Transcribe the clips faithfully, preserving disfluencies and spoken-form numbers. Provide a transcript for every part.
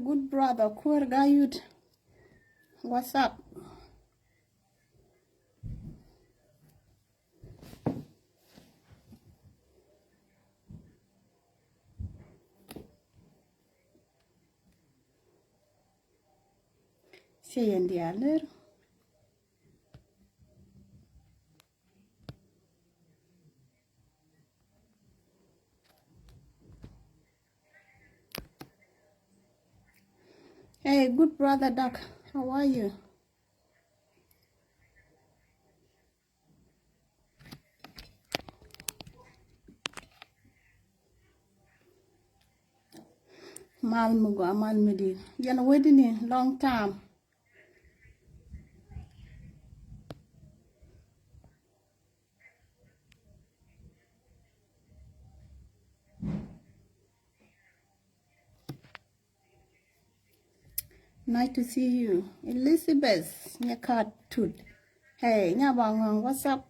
Good brother, Kuer Gayut. What's up? Cɛ yɛn diaal ner. Hey, good brother Doc, how are you? Mal mi gɔaa, mal mi di̱i̱t. Yɛn wä di ni long time. Nice to see you. Elizabeth Nyakatut. Hey, Nyabaŋɔŋ, what's up?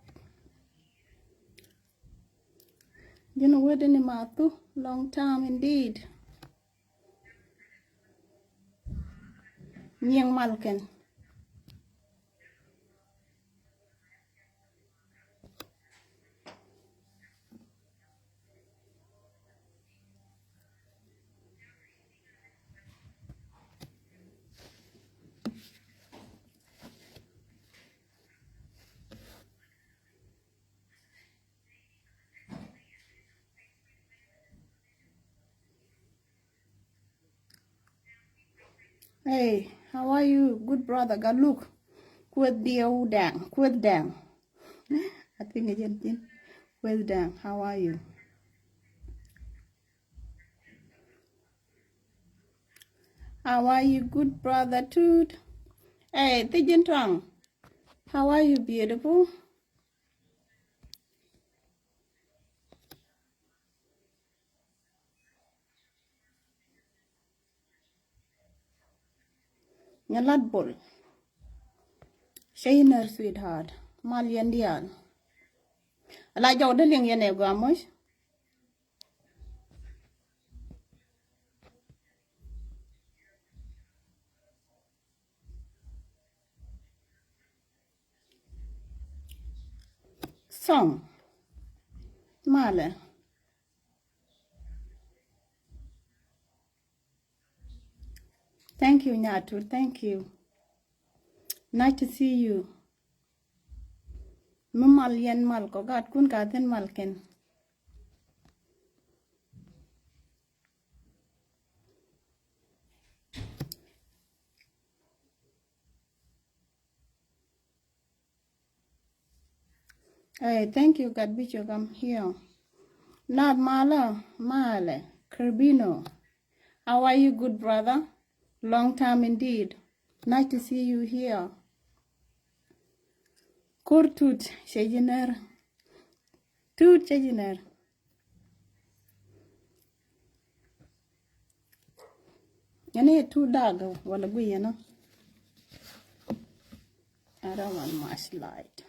Ji̱n wä di ni Mathu, long time indeed. Nyiŋ Malkin. Hey, how are you, good brother Galuk? Kueth Dieu Dang, Kueth Dang. I think it's in Kueth Dang. How are you? How are you, good brother Tut? Hey, Tijin Tuang. How are you, beautiful? Nyalat Bol. Cɛ yɛn ner, sweetheart. Mal yɛn diaal. Ala jɔw de liŋ yɛn ɛ gɔaa muc. Song. Malɛ. Thank you, Nyatu. Thank you. Nice to see you. Mi mal yɛn mal kɔ, gat kun ka thin mal kɛn. Hey, thank you, God be your gum here. Not Mala, Male, Kerbino. How are you, good brother? Long time indeed. Nice to see you here. Kur Tut, cɛ ji̱ ner. Tut, cɛ ji̱ ner. Ɛn i̱ tut da̱a̱k wala guiy ɛnɔ. I don't want much light.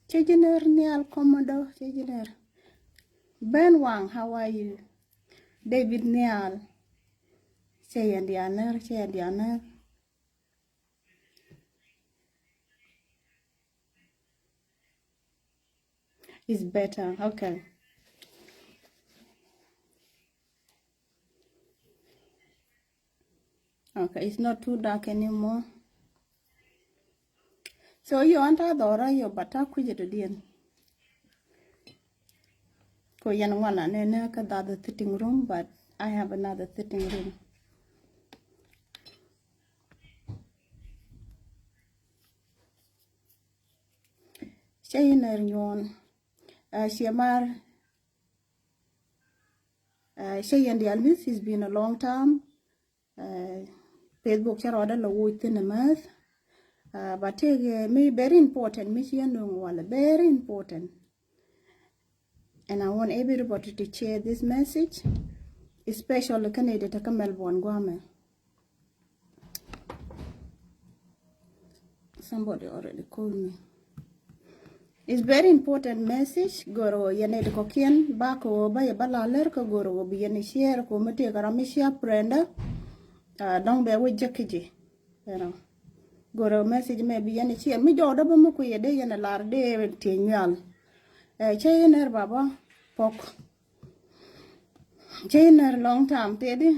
Cɛ ji̱ ner Nhial Kɔmɔdɔ, cɛ ji̱ ner. Ben Wang, how are you? David Nhial. Cɛ yɛn diaal ner, cɛ yɛn diaal ner. It's better. Okay. Okay, it's not too dark anymore. So yɔ an ta dhɔra yɔ, but ta kui̱cɛ to diɛn. Ko yɛn ŋuan anɛ nɛ kä the other sitting room, but I have another sitting room. Cɛ yɛn ner nyuɔn. Ɛ, ciɛ mar. Ɛ, cɛ yɛn diaal miss, it's been a long time. Ɛ, Facebook cɛ rɔɔdɛ lɔ woc thin a math. Ɛ, but take, ɛ, mi very important, mi ci yɛn nuŋ walɛ very important. And I want everybody to share this message, especially kä nɛy ti te kä Melbourne guamɛ. Somebody already called me. It's very important message. Goro yɛn ɛ ti kɔkiɛn ba ko ba yɛ ba la lɛr kä goro bi yɛn share ko mi tëë ka ram mi share friend. Dɔŋ bɛ wä jek ki ji. Goro message mɛ bi yɛn share mi jɔw dɔ ba mi ku yɛ dee yɛn lar dee tëë nyual. Cɛ yɛn ɛ baba pɔk. Cɛ yɛn ɛ long time tëë di.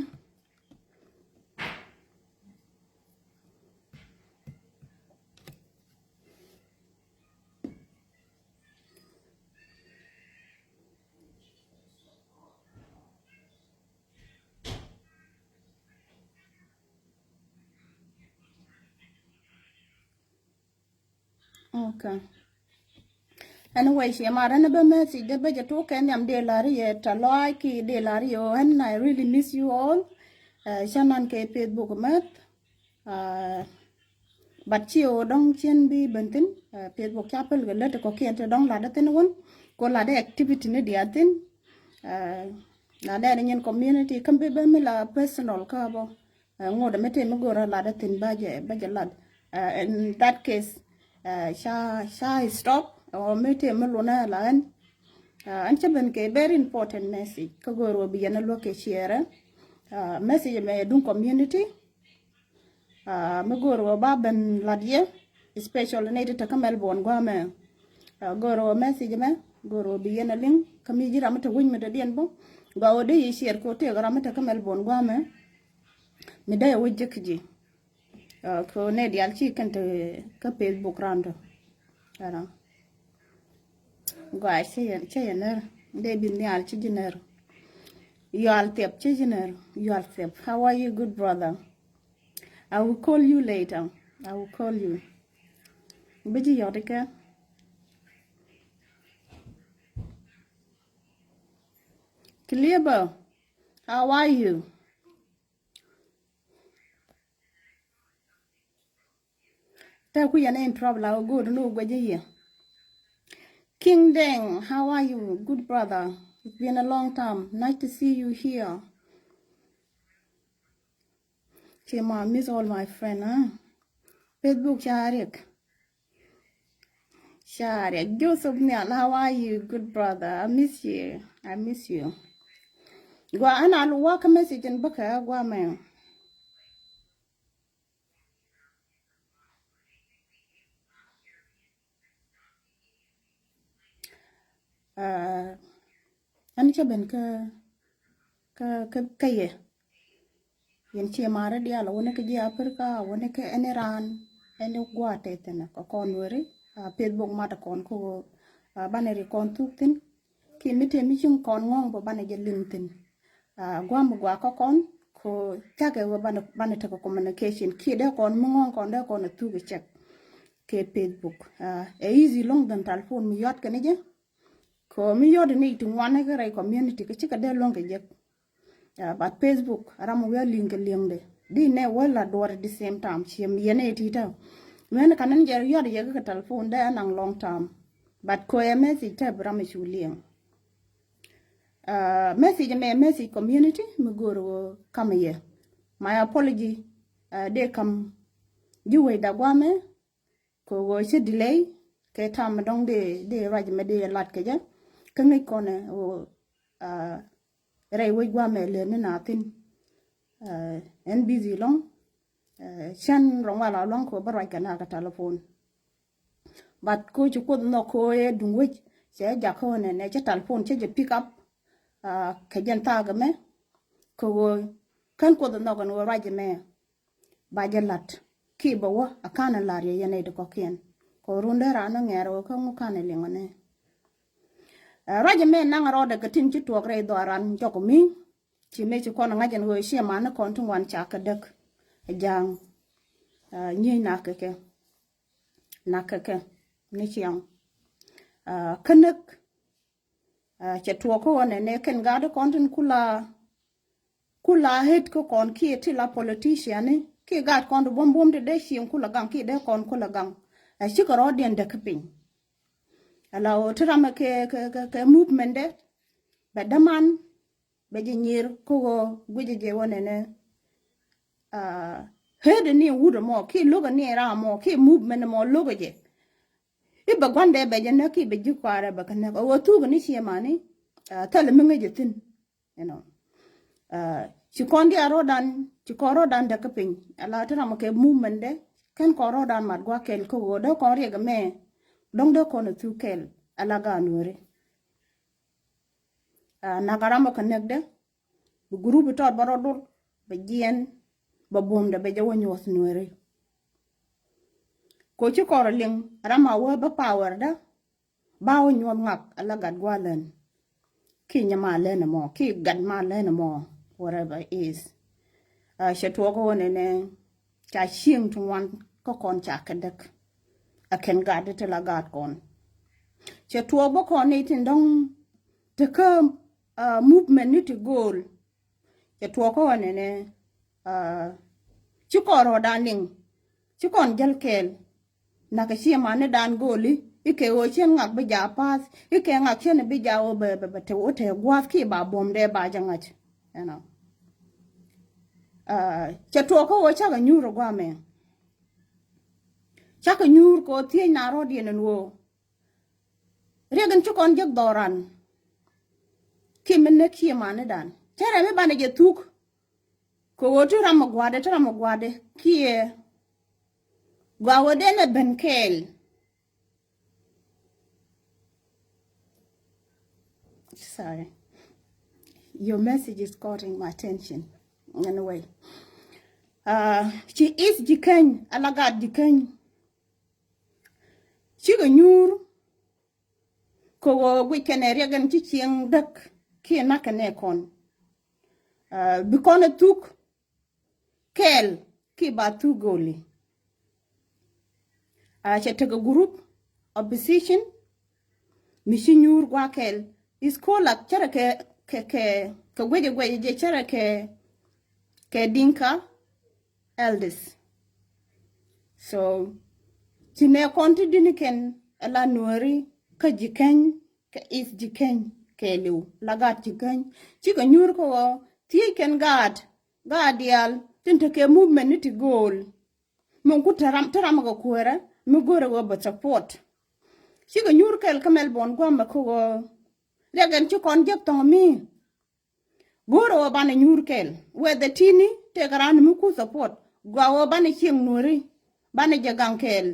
Okay. Anyway, ci mar ɛn bä message de bä jɛ tuk kɛ nhiam dee lar yɛ tɛ lɔac ki dee lar yɛ ɣöö ɛn I really miss you all. Cä nan kɛ Facebook mɛth. But ci ɣöö dɔ̱ŋ cien bi ben thi̱n. Facebook ca päl kɛ lät kɔkiɛn te dɔ̱ŋ lat dä thi̱n wän ko lat dä activity ni diaal thi̱n. Na nɛɛni nyin community käm bi ben mi la personal kä bä. Ŋot mi tëë mi go̱o̱rä lat dä thi̱n ba jɛ ba jɛ lat. In that case, ca ca stop ɔ mi tëë mi lunä la ɛn. Ɛn cä ben kɛ very important message kä go̱o̱r wä bi yɛn a luäk kɛ share. Message mɛ duŋ community. Mi go̱o̱r wä ba ben lat yɛ, especially nɛy ti te kä Melbourne guamɛ. Go̱o̱r wä message mɛ go̱o̱r wä bi yɛn a liŋ kä mi ji̱ ram mi te wec mi te diɛn bä. Gua wä dee yi share ko tëë ram mi te kä Melbourne guamɛ. Mi dee wä jek ji. Ko nɛ dial ci kɛn te kä Facebook rando. Gua cɛ yɛ nɛr dee bi nhial ci ji nɛr. Yual thiɛp ci ji nɛr. Yual thiɛp. How are you, good brother? I will call you later. I will call you. Bi ji yɔt ikɛ. Clever. How are you? Tɛ ku yɛn in trouble a good no guɛ jɛ yɛ. King Deng, how are you, good brother? It's been a long time. Nice to see you here. Cɛ ma miss all my friend, huh? Facebook ca riɛk. Ca riɛk. Joseph Nial, how are you, good brother? I miss you. I miss you. Gua ɛn a lu wä kä message in bä kɛ gua mɛ. Ɛn cä ben kä kä kä kä yɛ. Yɛn cie marä diaal a wä ni kä ji̱ Africa, a wä ni kä ɛn iran, ɛn i gua̱a̱ tɛthin kɛ kɔn weri. A Facebook mat a kɔn kä wä, a banɛ ri kɔn thuk thin. Ki mi tëë mi ci kɔn ŋɔ̱ŋ bä banɛ jɛ liŋ thin. A gua̱a̱ mi gua̱a̱ kä kɔn ko thiakɛ wä banɛ banɛ tekɛ communication ki dee kɔn mi ŋɔ̱ŋ kɔn dee kɔn a thuk i cɛk. Kɛ Facebook a ɛ easy lɔŋ dhän telephone mi yɔt kɛ ni jɛ. Kɛ mi yɔt ni ti ŋuan ni kɛ rɛy community kɛ cikɛ dee luäŋ kɛ jek. But Facebook ram wi̱i̱ a li̱ŋ kɛ li̱eŋdɛ di nɛ wä la duɔr at the same time. Ciɛ mi yɛn ɛ ti tɛ mɛn kan ni jɛ yɔt yɛ kɛ telephone dee anaŋ long time. But kɛ ɛ message tɛ bi ram cu li̱eŋ. Message mɛ message community mi go̱o̱r wä kam yɛ. My apology. Dee kam ji̱ wec da guamɛ. Kɛ ɣöö cä delay kɛ tam mi dɔ̱ŋ dee dee ruac mɛ dee lat kɛ jɛ. Kä ŋäc kɔnɛ ɣöö rɛy wec guamɛ lëë ni na thin. Ɛn busy lɔ̱ŋ. Cän rɔ̱ŋ wala luaŋ kɛ ɣöö bä ruac kɛ na kɛ telephone. But ko ci kuoth nhɔk ko ɛ duŋ wec cɛ jak ko nɛ nɛ cɛ telephone cɛ jɛ pick up. Kɛ jɛn thak mɛ kɛ ɣöö kän kuoth nhɔk ɛn ɣöö ruac mɛ. Ba jɛ lat ki bɛ wä a kan lar yɛ yɛn ɛ di kɔkiɛn. Kɛ run dee ran ŋɛɛr wä kä ŋu kan liŋ nɛ. Ruac mɛ naŋ rɔɔdɛ kɛ tin ci tuɔk rɛy dhɔaran jɔk mi. Ci mɛ ci kɔn ŋa̱c ɛn ɣöö ciɛ man ni kɔn ti ŋuan ca kɛ däk. Ja̱a̱ŋ. Nyiey nak kɛ kɛ. Nak kɛ kɛ ni ciaŋ. Kä näk. Cɛ tuɔɔk kä ɣɔnɛ nɛ kɛn gaat kɔn tin kula. Kula het kä kɔn kiɛ ti la politician ni kiɛ gaat kɔn ti buɔm buɔm ti dee cieŋ kula gaŋ kiɛ dee kɔn kula gaŋ. Ɛ cikɛ rɔɔdiɛn däk kä piny. Ala ɣöö ti ramɛ kɛ kɛ kɛ movement dɛ bɛ däman. Bɛ jɛ nyier kä ɣöö guicɛ jɛ wä nɛnɛ. Aa, ɣöö dee ni wut ɛmɔ kiɛ lo̱k ɛ ni ram ɛmɔ kiɛ movement ɛmɔ lo̱k ɛ jɛ. I̱ bɛ gua̱ndɛ bɛ jɛ näk, i̱ bɛ ji̱ kɔaarɛ bɛ kä näk. A wä thuk ni ciɛ mani, ah, thilɛ mi ŋäc jɛ thi̱n. You know. Ah, ci kɔn diaal rɔɔdan, ci kɔn rɔɔdan däk kä piny. Ala ti ram kɛ movement dɛ, kɛn kɔn rɔɔdan mat gua̱a̱th kɛl kä ɣöö dee kɔn riɛk ɛmɛ, dɔ̱ŋ dee kɔn a thuk kɛl, ala gaat Nuääri. Ah, nak a ram ɔ kɛ näk dɛ, bi group tɔt bä rɔ dol, bɛ jiɛn, bɛ buɔ̱mdɛ bɛ jɛ wä nyuɔth Nuääri. Ko ci kɔr liŋ, ram a wä bä power dä, ba wä nyuɔth ŋak, ala gat gua̱a̱th län. Ki nyɛ ma län ɛmɔ, ki gat ma län ɛmɔ, whatever it is. Ah, cɛ tuɔɔk wä nɛnɛ, ca cieŋ ti ŋuan kä kɔn ca kɛ däk. A kɛn gat ti la gat kɔn. Cɛ tuɔɔk bä kɔn ni tin dɔ̱ŋ tekä, ah, movement ni ti go̱o̱l. Cɛ tuɔɔk kä wä nɛnɛ, ah, ci kɔn rɔɔdan liŋ, ci kɔn jäl kɛɛl. Nak kɛ ciɛ mani dan go̱o̱li, i̱ kɛ ɣöö cien ŋak bi jaa path, i̱ kɛ ŋak cien bi jaa ɣöö bɛ, bɛ, bɛ te wä te gua̱a̱th ki ba buɔ̱mdɛ ba jɛ ŋa̱c. You know. Ah, cɛ tuɔɔk kä ɣöö cakɛ nyuur ɛ gua̱a̱mɛ. Cakɛ nyuur kɛ ɣöö thiec na rɔɔdiɛn ɛn ɣöö riɛk in ci kɔn jek dhɔran. Ki min näk ciɛ manidan. Cɛ rɛm i̱ banɛ jɛ thuk. Kɛ ɣöö ti ram ɔ gua̱dɛ, ti ram ɔ gua̱dɛ. Kiɛ gɔaa ɣöö den ɛ ben kɛɛl. Sorry. Your message is caught my attention. Anyway. Ah, ci is Ji̱käny, ala gaat Ji̱käny. Cikɛ nyuur. Kɛ ɣöö guic kɛnɛ riɛk in ci cieŋ däk kiɛ nak kɛnɛ kɔn. Ah, bi kɔn ɛ thuk kɛɛl ki ba thuk go̱o̱li. Ah, cɛ tekɛ group opposition mi ci nyuur gua̱a̱th kɛɛl. Is called like cärɛ kɛ, kɛ, kɛ, kɛ guecɛ guecɛ jɛ cärɛ kɛ, kɛ Dinka elders. So ci nɛ kɔn ti di̱ni kɛn ala Nuääri kä Ji̱käny, kä is Ji̱käny kɛɛliw, la gaat Ji̱käny. Cikɛ nyuur kä ɣöö thiec kɛn gaat, gaat diaal tin tekɛ movement ni ti go̱o̱l. Min ku te ram, te ram kɛ kueerä mi go̱o̱rɛ ɣöö bɛ support. Cikɛ nyuur kɛɛl kä Melbourne gua̱a̱mɛ kä ɣöö riɛk ɛn ci kɔn jek thɔŋ mi. Go̱o̱rɛ ɣöö banɛ nyuur kɛɛl. Whether ti̱ni tëëkɛ raan mi ku support. Gɔaa ɣöö banɛ cieŋ Nuääri. Banɛ jɛ gaŋ kɛɛl.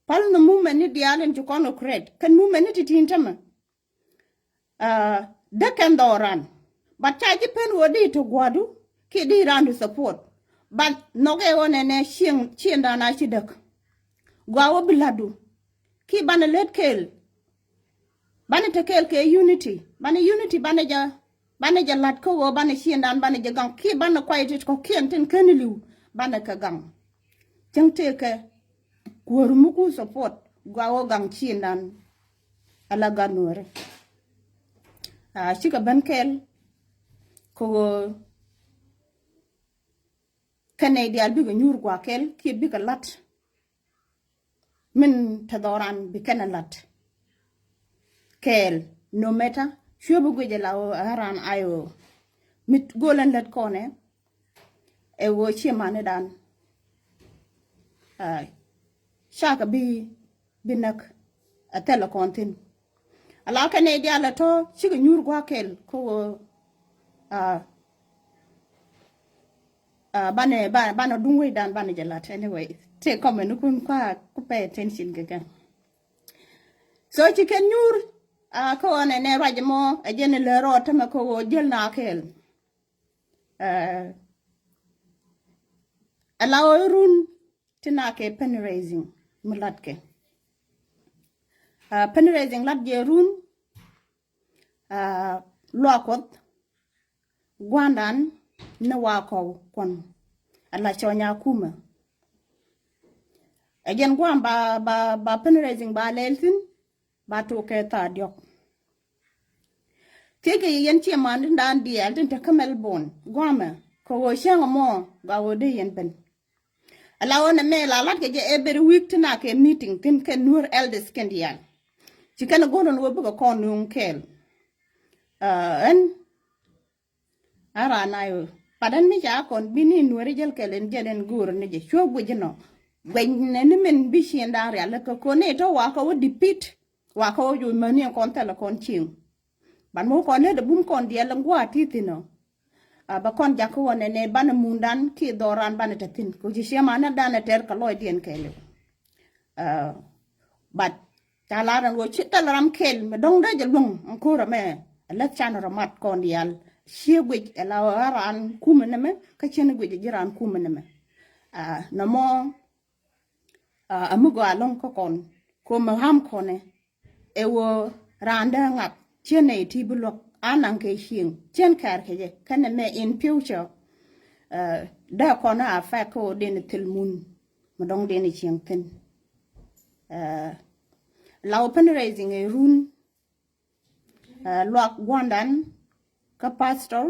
Päl ni movement ni diaal in ci kɔn kɛ create. Kɛn movement ni ti ti̱n tämɛ. Ah, dee kɛn dhɔran. But ca ji̱ pen ɣöö di ti gua̱du kiɛ di raandu support. But nhɔkɛ ɣöö nɛnɛ cieŋ, ciëŋdan a ci däk. Gɔaa ɣöö bi la̱tdu ki banɛ lät kɛɛl. Banɛ te kɛɛl kɛ unity. Banɛ unity banɛ jɛ, banɛ jɛ la̱t kä ɣöö banɛ ciëŋdan banɛ jɛ gaŋ ki banɛ kuay ti kɔ̱kiɛn tin ken li̱w banɛ kɛ gaŋ. Cäŋ tëëkɛ kuäär mi ku support gɔaa ɣöö gaŋ ciëŋdan. Ala gaat Nuääri. Ah, cikɛ ben kɛɛl kɛ ɣöö kɛnɛ diaal bikɛ nyuur gua̱a̱th kɛɛl kiɛ bikɛ la̱t. Min te dhɔran bi kɛnɛ la̱t kɛɛl. No matter cuɛ bi guic ala ɣöö ɛ ran ay ɣöö mi go̱o̱l ɛn lät kɔnɛ. Ɛ ɣöö ciɛ manidan. Ah, cakɛ bi, bi näk. Ɛ thilɛ kɔn thi̱n. Ala kɛnɛ diaal ɛ tɔ̱ cikɛ nyuur gua̱a̱th kɛɛl kä ɣöö, ah, ah, banɛ, ba, banɛ duŋ wecdan banɛ jɛ la̱t. Anyway, tëë comment ni kun kua ku pay attention kɛ kɛn. So ci kɛn nyuur, ah, kä ɣöö nɛnɛ ruac mɔ ɛ jɛn lär rɔɔd tämɛ kä ɣöö jäl na kɛɛl. Ah, ala ɣöö run ti na kɛ fundraising mi latkɛ. Ah, fundraising lat jɛ run, ah, luak Kuɔth gua̱ndan ni wa kɔw kuɔn. Ala cɔnya kumɛ. Ɛ jɛn gua̱n ba, ba, ba fundraising ba lɛl thi̱n. Ba tok kɛ thaa diɔ̱k. Thiec kɛ yɛ yɛn ciɛ man tin daan diaal tin te kä Melbourne guamɛ kɛ ɣöö cäŋ ɛmɔ gɔaa ɣöö dee yɛn ben. Ala ɣöö nɛmɛ la lat kɛ jɛ every week tin a kɛ meeting thi̱n kɛ Nuer elders kɛn diaal. Ci kɛn ɛ go̱o̱r ɛn ɣöö bikɛ kɔn nööŋ kɛɛl. Ah, ɛn a raan a ɣöö pat ɛn mi ca kɔn bi ni Nuer jäl kɛɛl ɛn jɛn ɛn go̱o̱r ni jɛ cuɛ guic inɔ. Guɛny nɛ ni min bi cieŋ da̱ŋ rial lɛ kɛ kɔn ni tɔ wakä wä dipit. Wakä wä juɔc mäni kɔn thɛlɛ kɔn cieŋ. Ban mɔ kɔn ni dɛ bum kɔn diɛl in gua̱a̱ ti thin ɔ. Bɛ kɔn jakä wä nɛ nɛ banɛ mundan ki dhɔran banɛ tɛ thin kɛ ci ciɛ manɛ danɛ tɛr kɛ lɔcdiɛn kɛɛliw. But ca lar ɛn wä ci thɛl ram kɛl mɛ dɔŋ dee jɛ luŋ ɛn ko̱rɛ mɛ. Ɛ lɛth can rɔ mat kɔn dial ciɛ guic ɛ la ɣä ran kumɛ nɛmɛ kä cien guic ɛ ji̱ ran kumɛ nɛmɛ. Nɔmɔ a mi gɔaa lɔ̱ŋ kä kɔn komɛ ham kɔnɛ. Ɛ wä raan dee ŋak cien nɛ iti bi luɔk a naŋ kɛ cieŋ cien kɛɛr kɛ jɛ kɛnɛ mɛ in future. Dee kɔn a affect kä wä den thil mun mɛ dɔŋ den cieŋ thin. Law fundraising ɛ run. Luak guandan kä pastor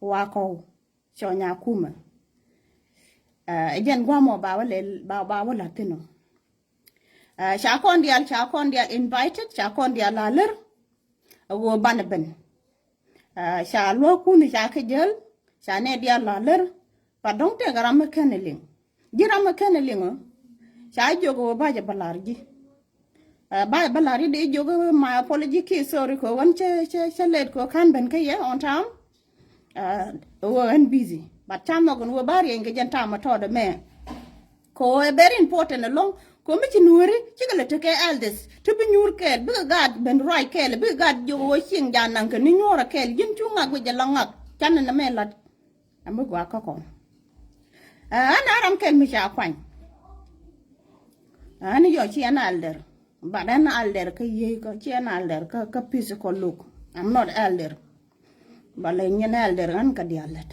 wakɔw cɔ nyakumɛ. Ɛ jɛn guamɔ ba wä lɛl ba wä la̱thinɔ. Ca kɔn dial ca kɔn dial invited ca kɔn dial la lär. Ɛ wä banɛ ben. Ca luäkun ca kä jäl ca nɛ dial la lär. Ba dɔŋ tëk ram mi kɛn liŋ ji̱ ram mi kɛn liŋ. Ca jiök wä ba jɛ bä lar ji̱. Ba bä lar ji̱ dee jiök my apology ki sorry kɛ wän cɛ cɛ cɛ let kɛ kan ben kä yɛ on time. Wä ɣän busy but ca nhɔk in wä ba rieny kɛ jɛn tam a tɔɔdɛ mɛ. Kɛ wä ɛ very important alɔŋ kɛ wä mi ci nuɔri cikɛ lɛ tekɛ elders ti bi nyuur kɛɛl bikɛ gaat ben ruac kɛɛl bikɛ gaat jiök wä cieŋ ja naŋ kɛ ni nyuɔrɛ kɛɛl ji̱n cu ŋak wi̱c jɛ la ŋak canɛ nɛ mɛ lat. Ami gua kä kɔn. Ɛn a ram kɛl mi ca kuany. Ɛn yɔ ci ɛn alder. But ɛn alder kä yiey kä ci ɛn alder kä kä physical look. I'm not elder. But lɛ nyin elder ɛn kä dialet.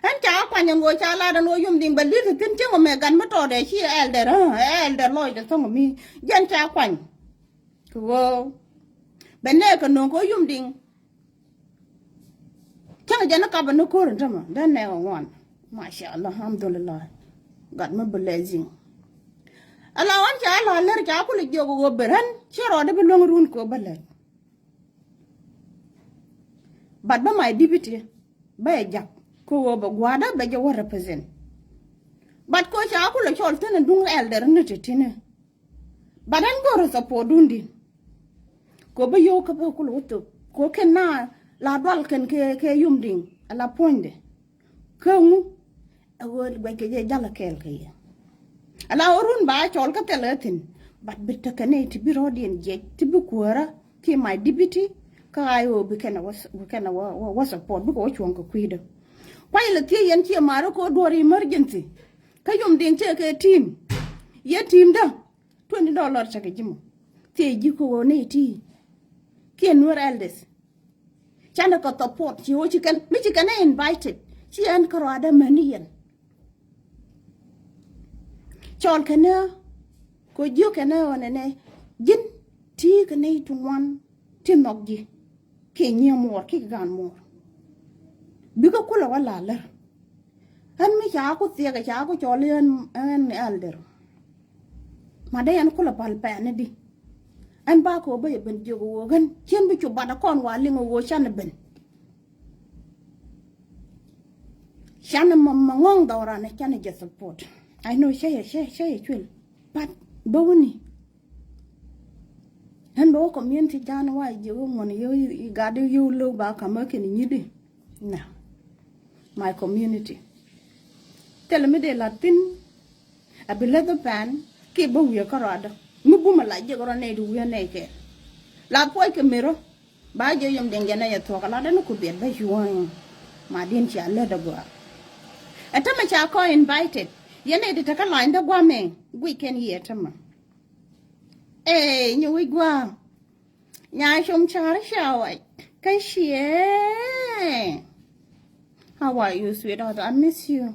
Ɛn ca kuany ɛn wä ca lat ɛn wä yum diŋ bɛ lir ti thin cieŋ wä mɛ gan mi tɔɔdɛ ci elder. Elder lɔc de thoŋ mi jɛn ca kuany. Kɛ wä bɛ nɛ kɛ no̱o̱ŋ kɛ wä yum diŋ. Cäŋ jɛ ni kap ni ko̱r in tämɛ dee nɛɛk ŋuan. Masha Allah, alhamdulillah. Gat mi blessing. Ala ɣän ca la lär ca kulɛ jiök ɣöö ben ɣän ci rɔɔdɛ bi luäŋ run kɛ ɣöö bä lät. But bä my deputy bä jɛ jak kɛ ɣöö bɛ gua̱a̱dä bɛ jɛ wä represent. But kɛ ɣöö ca kulɛ cɔl thi̱n in duŋ elder ni ti ti̱ni. But ɛn go̱o̱rä support dun di̱n. Ko bä yio̱w kä bä kul wä thop ko kɛn na la dual kɛn kɛ kɛ yum di̱n ala puɔ̱nydɛ. Kä ŋu ɛ ɣöö guɛc kɛ jɛ jal kɛɛl kɛ yɛ. Ala ɣöö run ba cɔl kä thɛl ɣä thi̱n. But bi tekɛ nɛy ti bi rɔɔdiɛn jiɛc ti bi kuäärä ki my deputy. Kä ɣa̱c ɣöö bi kɛn ɛ wä bi kɛn ɛ wä wä support bikɛ wä cuɔ̱ŋ kɛ kui̱dä. Kuay lɛ thiec yɛn ciɛ ma̱a̱rä ko duɔ̱ɔ̱r emergency. Kä yum di̱n cɛ kɛ team yɛ team dä. Twenty dollar cakɛ ji̱ mɔ thiee ji̱ kä ɣöö nɛy ti kiɛ nuer elders. Canɛ kɛ support ci ɣöö ci kɛn mi ci kɛn ɛ invited ci ɛn kä ruaadä mäni yɛn. Cɔl kɛn ɛ kɛ jiök kɛn ɛ ɣöö nɛnɛ ji̱n ti kɛ nɛy ti ŋuan ti nhɔk ji̱. Kiɛ nyiee muɔɔr kiɛ gan muɔɔr. Bikɛ kulɛ wä la lär. Ɣän mi ca ku thiɛk ca ku cɔl i̱ ɣän ɣän elder. Ma dee yɛn kulɛ pal pɛɛni di. Ɣän ba kɛ ɣöö bä yɛ ben jiök ɣöö ɣän cien bi cu bat akɔn wa liŋ ɣöö canɛ ben. Canɛ ma ma ŋɔ̱ŋ dhɔran canɛ jɛ support. I know cä yɛ cä cä yɛ cuel. But bä wuni. Ɣän bɛ wä community jan wa jiɛ wä ŋuɔn yɛ gat yɛ wä lo̱k ba kamä kɛn nyit di. Na my community. Thilɛ mi dee la thin. A bi leth pan ki bä wiɛ kä rɔadä mi bumä la jiɛ kä rɔ nɛy di wiɛ nɛy kɛ. La puɔc kɛ mi rɔ. Ba jiɛ yom diɛŋ jɛ nɛy a thuɔk a la däni ku biɛt bä yuɔ̱ɔ̱ŋ. Ma diɛn cia leth a gɔaa. Ɛ tämɛ ca kɔ invited. Yɛn nɛy di te kä lany dä guamɛ guic kɛn yiɛ tämɛ. Ee, nyi wi̱c gua̱a̱. Nya com ca̱r ca wac kä ciɛ. How are you, sweetheart? I miss you.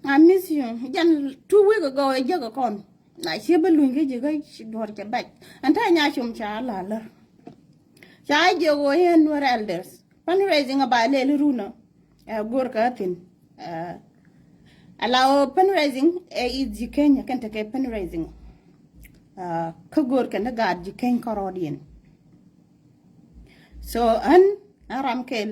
I miss you. Jɛn two week ago ɛ jek kɔn. Na ciɛ bä luny kä ji̱ kä duɔr cɛ bɛc. Ɛn ta̱ nya com ca la lär. Ca jiɛ ɣöö yɛn nuer elders. Fundraising a ba lɛl runä. Ɛ go̱r kä thi̱n. Ɛ ala ɣöö fundraising ɛ i̱ ji̱ Kenya kɛn tekɛ fundraising. Kä go̱r kɛn ni gaat ji̱ Keny kärɔɔdiɛn. So ɣän ɣän ram kɛl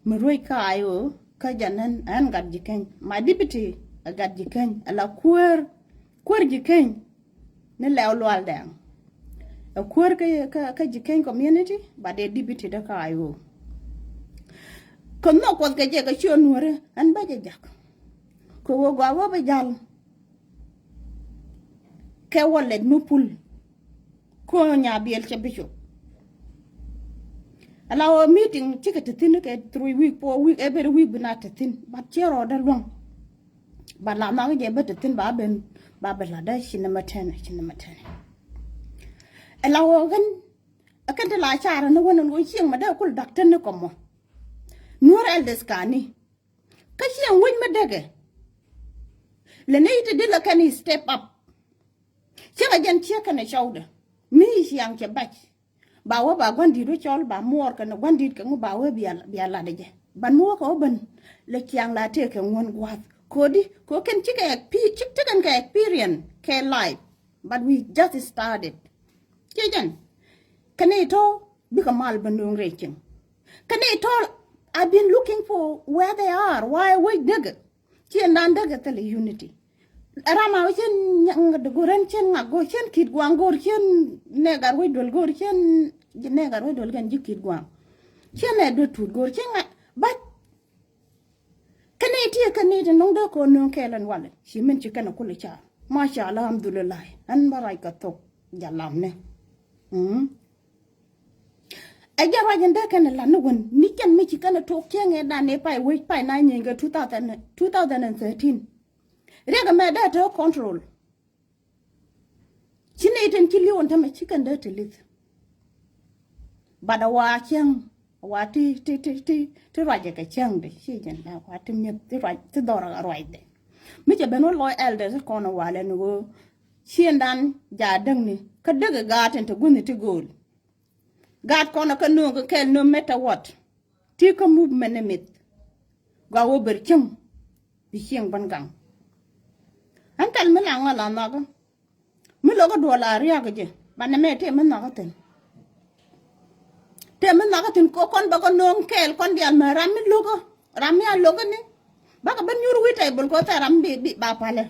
mi ruec kä ay ɣöö kä jɛn ɣän ɣän gat ji̱ Keny. My deputy Ɛ gat Ji̱ Keny, ɛ la kuäär, kuäär Ji̱ Keny ni Lɛw Lual Dɛŋ. Ɛ kuäär kä, kä, kä Ji̱ Keny community, but ɛ deputy dä kä I O. Kɛ nhɔk Kuɔth kɛ jɛ kɛ ciö Nuäri, ɛn bä jɛ jak. Kɛ ɣöö gɔaa ɣöö bä jal. Kɛ wallet mi pul. Kɔn nya biɛl cɛ bishop. Ala wä meeting cikɛ te thi̱n kɛ three week, four week, every week bi na te thi̱n. But ciɛ rɔɔdɛ luäŋ. But la nhɔk jɛ bä te thi̱n ba ben, ba bɛ la dee ci nɛ mɛ tɛnɛ, ci nɛ mɛ tɛnɛ. Ala wä kɛn, kɛn te la carɛ ni wä ni wä cieŋ mɛ dee kul dak tɛnɛ kɔmɔ. Nuɔr elders kani. Kä cieŋ wec mɛ dee kɛ. Lɛ ni te di la kɛn step up. Cä kɛ jɛn ciek kɛnɛ cɔwdɛ mi ciaŋ cɛ bac. Ba wä ba gua̱ndi̱t wä cɔl ba muɔɔr kɛnɛ gua̱ndi̱t kɛ ŋu ba wä bia, bia lat ɛ jɛ. Ban mi wä kɛ wä ben lɛ ciaŋ la tëë kɛ ŋuɔ̱n gua̱a̱th. Kodi kɛ wä kɛn cikɛ expe-, cik tekɛn kɛ experience kɛ life. But we just started. Ciɛ jɛn kɛnɛ itɔ bikɛ mal bä no̱o̱ŋ rɛy cieŋ. Kɛnɛ itɔ I've been looking for where they are. Why wec degɛ? Ciɛ nan degɛ thilɛ unity. Ram a wä cien ŋa̱t go̱r, ɛn cien ŋa̱t go̱r, cien ki̱t gua̱a̱ŋ go̱r, cien nɛgar wec duel go̱r, cien nɛgar wec duel kɛn ji̱ ki̱t gua̱a̱ŋ. Cien nɛ duet tut go̱r, cien ŋa̱t bac. Kɛnɛ ti, kɛnɛ ti nɔŋ dee kɔn nööŋ kɛɛl ɛn walɛ. Ci min ci kɛn a kulɛ ca. Masha Allah, alhamdulillah. Ɛn bä ruac kɛ thok jalamnɛ. Mm. Ɛ jɛ ruac in dee kɛn ɛ lat ni wän ni kɛn mi ci kɛn ɛ tok cieŋ ɛ dan ɛ pay wec pay na nyieeny kɛ two thousand, two thousand and thirteen. Riɛk ɛmɛ dee te control. Ci nɛy tin ci li̱w ɛn tämɛ ci kɛn dee te li̱th. But a wa cieŋ, a wa ti, ti, ti, ti, ti ruac ɛ kɛ cieŋdɛ ci jɛn a wa ti mi̱eth ti ruac ti dhɔr ɛ ruacdɛ. Mi cɛ ben wä lɔc elders kɔn ɛ walɛ ni ɣöö ciëndan ja däkni kä däk ɛ gaat tin te gua̱thni ti gööl. Gaat kɔn kä nööŋ kɛ kɛɛl, no matter what. Ti kä movement ni mith. Gɔaa wä ber cieŋ. Bi cieŋ bän gaŋ. Ɛn thil mi la ŋɔl a nhɔkä. Mi lokä duɔl a riak jɛ. Banɛ mɛ tëë mi nhɔkä thi̱n. Tëë mi nhɔkä thi̱n kɛ kɔn bä kɛ nööŋ kɛɛl kɔn diaal mɛ ram mi lokä. Ram mi a lokä ni. Bakɛ ben nyuur wi̱i̱ table kɛ thɛɛr ram bi, bi ba palɛ.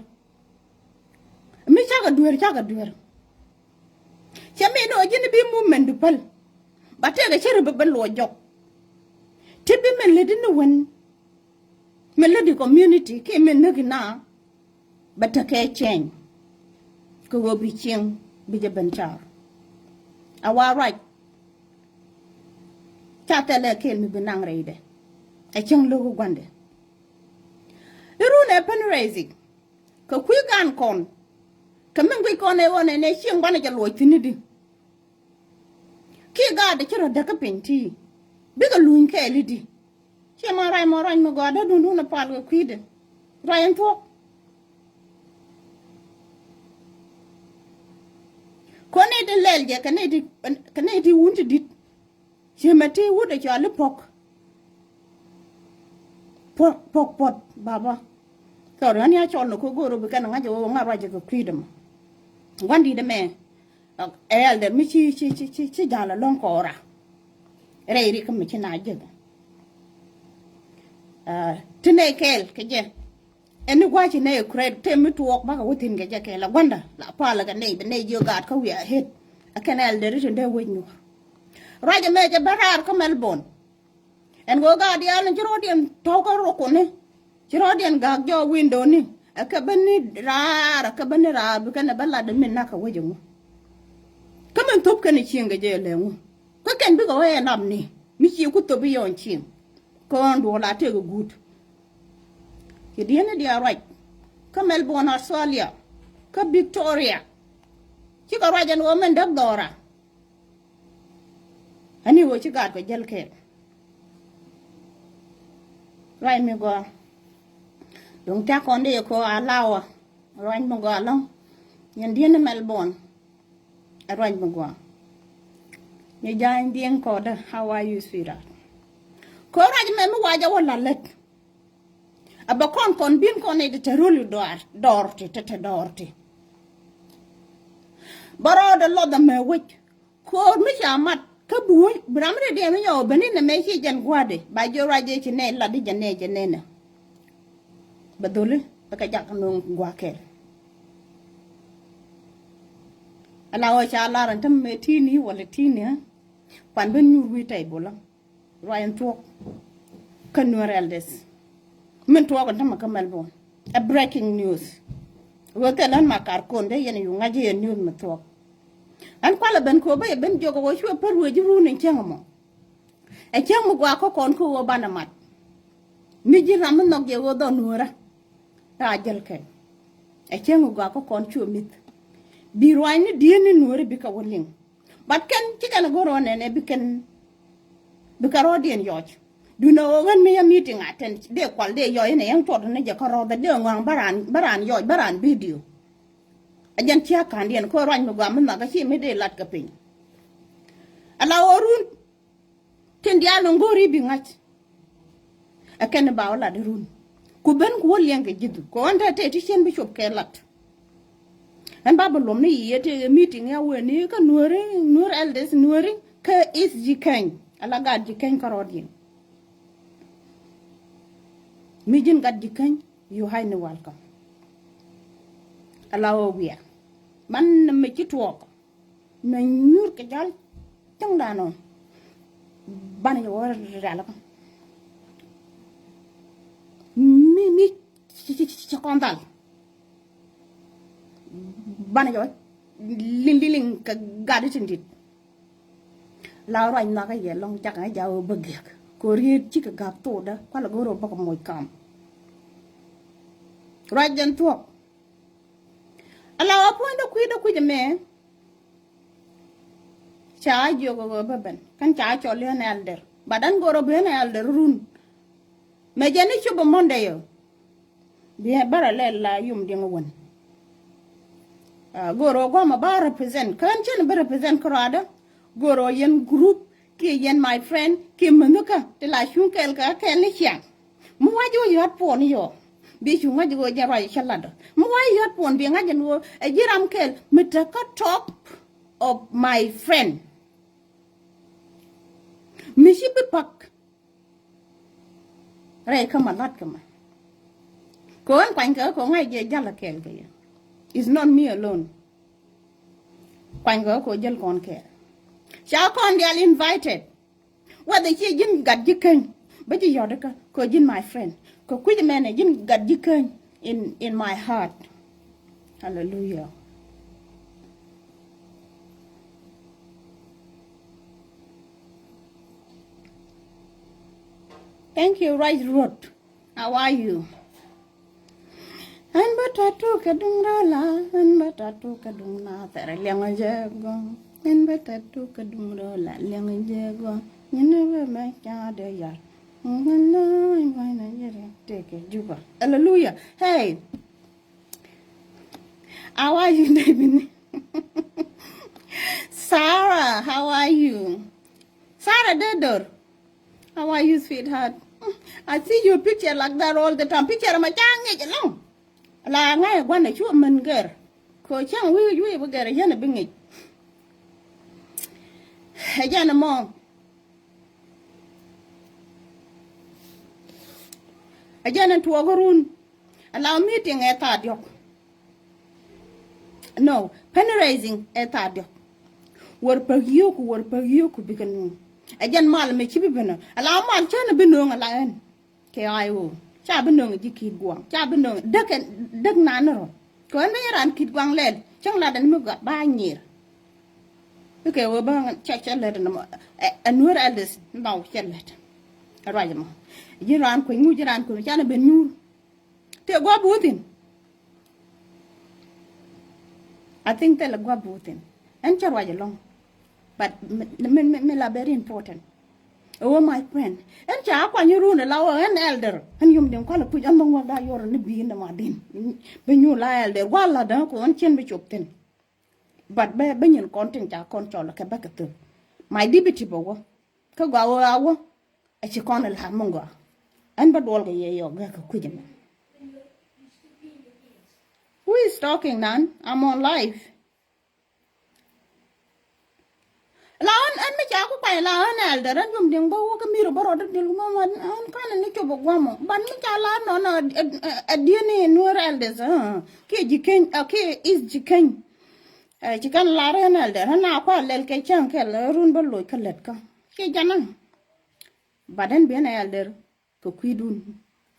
Mi cakɛ duer, cakɛ duer. Cɛ mi ni ɔ ji̱n bi movement du päl. Ba tëëkɛ cä ri bä ben luɔ jɔk. Ti bi min lät ni wän. Min lät di community kiɛ min näk ina. Bɛ tekɛ change. Kɛ ɣöö bi cieŋ bi jɛ ben car. A wa ruac. Ca thɛlɛ kɛɛl mi bi naŋ rɛydɛ. Ɛ cieŋ lo̱k gua̱ndɛ. Irun ɛ pɛn rɛy dhik. Kɛ kui̱ gan kɔn. Kɛ min guic kɔn ɛ ɣɔn ɛ nɛ cieŋ banɛ jɛ luɔc thi̱n i̱di. Kiɛ gaat ɛ ci rɔ däk kä piny ti. Bikɛ luny kɛɛl i̱di. Ciɛ ma ruac ma ruac mi gɔaa dee dundun ɛ pal kɛ kui̱dɛ. Ruac ɛn thuɔ̱k. Kɔn nɛy ti lɛl jɛ kɛ nɛy ti, kɛ nɛy ti wun ti di̱t. Ci mɛ ti wut ɛ cɔal i̱ puɔ̱k. Puɔ̱k, puɔ̱k, puɔ̱t, baba. Sorry, ɣän ya cɔl ni ko̱ go̱o̱r ɔ bi kɛn ŋa̱c ɛ ɣöö ŋa̱ ruac ɛ kɛ kui̱dɛ mɔ. Gua̱n di̱t ɛmɛ, ɛ, elder mi ci, ci, ci, ci, ci ja̱l ɛlɔ̱ŋ kɔɔra. Rɛy rik mi ci na jek. Ɛ, ti nɛy kɛɛl kɛ jɛ. Ɛn ni gua̱ci nɛy ɛ kuret tëë mi tuɔɔk bakɛ wä thi̱n kɛ jɛ kɛɛl ɛ gua̱nda. La palä kɛ nɛy, bɛ nɛy jiök gaat kä wi̱i̱ a het. Ɛ kɛn elder i̱ tin dee wec nyuɔ̱ɔ̱r. Ruac ɛmɛ jɛ bä raar kä Melbourne. Ɛn ɣöö gaat diaal ni ci rɔɔdiɛn tɔ̱w kä rukuni. Ci rɔɔdiɛn gak jɔɔk windoni. Ɛ kɛ bä ni raar, ɛ kɛ bä ni raar, bi kɛn ɛ bä lat mi nak kɛ wec ɛŋu. Kä min thop kɛn ɛ cieŋ kɛ jɛ lɛ ŋu. Kä kɛn bikɛ wee ɛ nap ni. Mi cie ku thop i̱ yɔn cieŋ. Kä ɣän duɔl a tëëk ɛ guut. Ci dieen ni diaal ruac. Kä Melbourne, Australia. Kä Victoria. Cikɛ ruac ɛn ɣöö min däk dhɔra. Ani ɣöö ci gaat kɛ jäl kɛɛl. Ruac mi gɔaa. Duŋ thiak kɔn di kɔ a lawä. Ruac mi gɔaa lɔ̱ŋ. Nyɛn di̱n ni Melbourne. Ɛ ruac mi gɔaa. Ni ja̱a̱ny diɛŋ kɔdä, how are you, sweetheart? Kɔ ruac mɛ mi wacä wä la lät. A bɛ kɔn kɔn bin kɔn i̱ ti te ruli dɔɔr, dɔɔr ti, te, te dɔɔr ti. Bä rɔɔdɛ lɔth ɛmɛ wec. Ko̱o̱r mi ca mat kä buuc bi ram ri diɛn mi yɔw ben inɛ mɛ ci jɛn gua̱a̱dɛ ba jiö ruac jɛ ci nɛ lat di jɛ nɛ jɛ nɛnɛ. Bɛ dholi Bɛ kɛ jak nööŋ gua̱a̱ kɛl. Ala ɣöö ca lar ɛn tämɛ ti̱i̱ni walɛ ti̱i̱ni, ɛ? Kuan ben nyuur wi̱i̱ tɛy bolä. Ruac in thuɔ̱k kä Nuer elders. Min tuɔɔk in tämɛ kä Melbourne. A breaking news. Ɣöö thilɛ län ma kar kon dee yɛn yu ŋa̱c yɛn news mi thuɔ̱k. Ɛn kualɛ ben kɛ ɣöö bä yɛ ben jiök ɣöö cuɛ pär wee ji̱ run in cäŋ ɛmɔ. Ɛ cäŋ mi gɔaa kä kɔn kä ɣöö banɛ mat. Mi ji̱n ram mi nhɔk jɛ ɣöö dhɔ Nuerä. Raa jäl kɛ. Ɛ cäŋ mi gɔaa kä kɔn cuɛ mith. Bi ruaacni dieen ni Nuerä bikɛ wä liŋ. But kɛn ci kɛn go̱r ɣän nɛnɛ bi kɛn, bi kɛ rɔɔdiɛn yɔc. Duundɛ ɣöö ɣän mi yɛ meeting a tɛn dee kual dee yɔc inɛ yɛn cuɔt ni jɛ kärɔɔdhɛ dee ŋɔaŋ bä raan, bä raan yɔc bä raan video. A jɛn ciek ka̱ndiɛn kä ruac mi gɔaa mi nhɔk kä ci mi dee lat kɛ piny. Ala ɣöö run tin diaal ni go̱o̱ri bi ŋa̱c. Ɛ kɛn ba wä lat run. Ku ben ku wä liɛŋ kɛ ji̱thu kɛ ɣän te te ti cien bi cop kɛ lat. Ɛn ba bi luɔm ni yiëë tëë meeting ya wen ni kä Nueri, Nuer elders Nueri kä East Jikäny. Ala gat Jikäny kärɔɔdiɛn. Mi ji̱n gat Jikäny, you highly welcome. Ala ɣöö wiaa man mi ci tuɔɔk. Mɛ nyuur kɛ jal cäŋ danɔ. Banɛ jɛ wä rialikä mi mi ci ci ci ci kɔn dhal. Banɛ jɛ wä liŋ liŋ liŋ kɛ gat itin dit. La ruac nhɔakä yɛ lɔŋ jakä jakä wä bä giɛk kɛ riet cikɛ gak thokdä kualɛ go̱o̱r wä bä kɛ moc kam. Ruac jɛn thuɔ̱k. Ala wä puɔ̱nydä kui̱dä kui̱c ɛmɛ. Ca jiök ɣöö bä ben kän ca cɔl i̱ ɛn elder. But ɛn go̱r ɣöö bi ɛn elder run. Mɛ jɛn i̱ cop ɛ Monday ɔ. Bi ɛ bärɛ lɛl la yom diɛŋ ɛ wän. Go̱r ɣöö gua̱a̱mɛ ba represent kän cɛn bi represent kärɔadä. Go̱r ɣöö yɛn group kiɛ yɛn my friend kiɛ mänikä ti la cuŋ kɛɛl kɛ kɛɛl ni ciaŋ. Mi wac ɣöö yɔ̱a̱t puɔn yɔɔ bi cu ŋa̱c ɣöö jɛ ruac cä latdä. Mi wac yɔ̱a̱t puɔn bi ŋa̱c ɛn ɣöö ɛ ji̱ ram kɛl mi te kä top of my friend. Mi ci bi pak rɛy kä ma lat kä ma. Kɛ ɣän kuany kɛ ɣä kɛ ɣä ŋa̱c jɛ jäl a kɛɛl kɛ yɛ. It's not me alone. Kuany kɛ ɣä kɛ ɣä jäl kɔn kɛɛl. Ca kɔn dial invited. Whether ciɛ ji̱n gat ji̱ käny bä ji̱ yɔ̱t ikä kɛ ji̱n my friend kɛ kui̱c mɛnɛ ji̱n gat ji̱ käny in, in my heart. Hallelujah. Thank you, Right Road. How are you? Ɛn bä tatu kɛ duŋ rɔ la, ɛn bä tatu kɛ duŋ na thɛrɛ liɛŋ jɛ gɔŋ. Ɛn bä tatu kɛ duŋ rɔ la liɛŋ jɛ gɔŋ. Nyini bä mɛ ca de yar. Ŋun na ŋun na yɛrɛ tɛkɛ Juba. Hallelujah. Hey. How are you, David? Sarah, how are you? Sarah Dedor. How are you, sweetheart? I see your picture like that all the time. Picture ma ca ŋic alɔŋ. La ŋa̱c gua̱n a cu män gɛr. Ko cäŋ wi̱i̱ wi̱i̱ bi gɛr a yɛn a bi ŋic. A jɛn a mɔ. A jɛn a tuɔɔk run. A la meeting ɛ thaa diɔk. No, fundraising ɛ thaa diɔk. Wär päk yio̱o̱ku, wär päk yio̱o̱ku bikɛ nuŋ. Ɛ jɛn mal mɛ ci bi bi nöŋ. A la mal cä ni bi nöŋ a la ɛn. Kɛ ay ɣöö ca bi nöŋ ji̱ ki̱i̱t gua̱a̱ŋ. Ca bi nöŋ däk ɛn däk nan ni rɔ. Kɛ ɛn bä yɛ raan ki̱i̱t gua̱a̱ŋ lɛl cäŋ lat ɛn mi gɔaa ba nyiir. Bikɛ ɣöö bä cɛ cɛ lät ɛn mɔ ɛ nuer elders nɔw cɛ lät. Ɛ ruac ɛmɔ ji̱n raan kueny ŋu ji̱n raan kueny ca ni ben nyuur. Tëë gua̱a̱p wä thi̱n. I think thilɛ gua̱a̱p wä thi̱n. Ɛn cä ruac ɛlɔ̱ŋ. But mi, mi, mi, mi la very important. Ɛ wä my friend. Ɛn ca kuany run ɛ la wä ɛn elder. Ɛn yom diɛn kualɛ puc ɛn bä ŋuɔk da yɔr ni bi̱i̱ ni ma din. Bi nyu la elder gua̱a̱ la däŋ kɛ ɣän cien bi cop thi̱n. But bä, bä nyin kɔn tin ca kɔn cɔl kɛ bä kɛ thöl. My deputy bä wä. Kä gɔaa wä a wä. A ci kɔn a la̱r mi gɔaa. Ɛn bä duɔl kɛ yɛ yɔk gɛ kɛ kui̱c ɛmɛ. Who is talking nan? I'm on live. La ɣän, ɣän mi ca ku kuany la ɣän elder, ɣän yom diɛŋ bä wä kä mir bä rɔɔdä diɛl ku mama ɣän kanɛ ni cop ɛ guam ɔ. Ban mi ca la nɔn ɛ, ɛ, ɛ diɛn ni nuɔr elders, ɛ. Kiɛ ji̱ keny, ɛ, kiɛ is ji̱ keny. Ɛ, ci kɛn lar ɣän elder, ɣän a kua lɛl kɛ cäŋ kɛl, ɛ, run bä loc kä lät kä. Kiɛ jana. But ɣän biɛn ɛ elder. Kɛ kui̱dun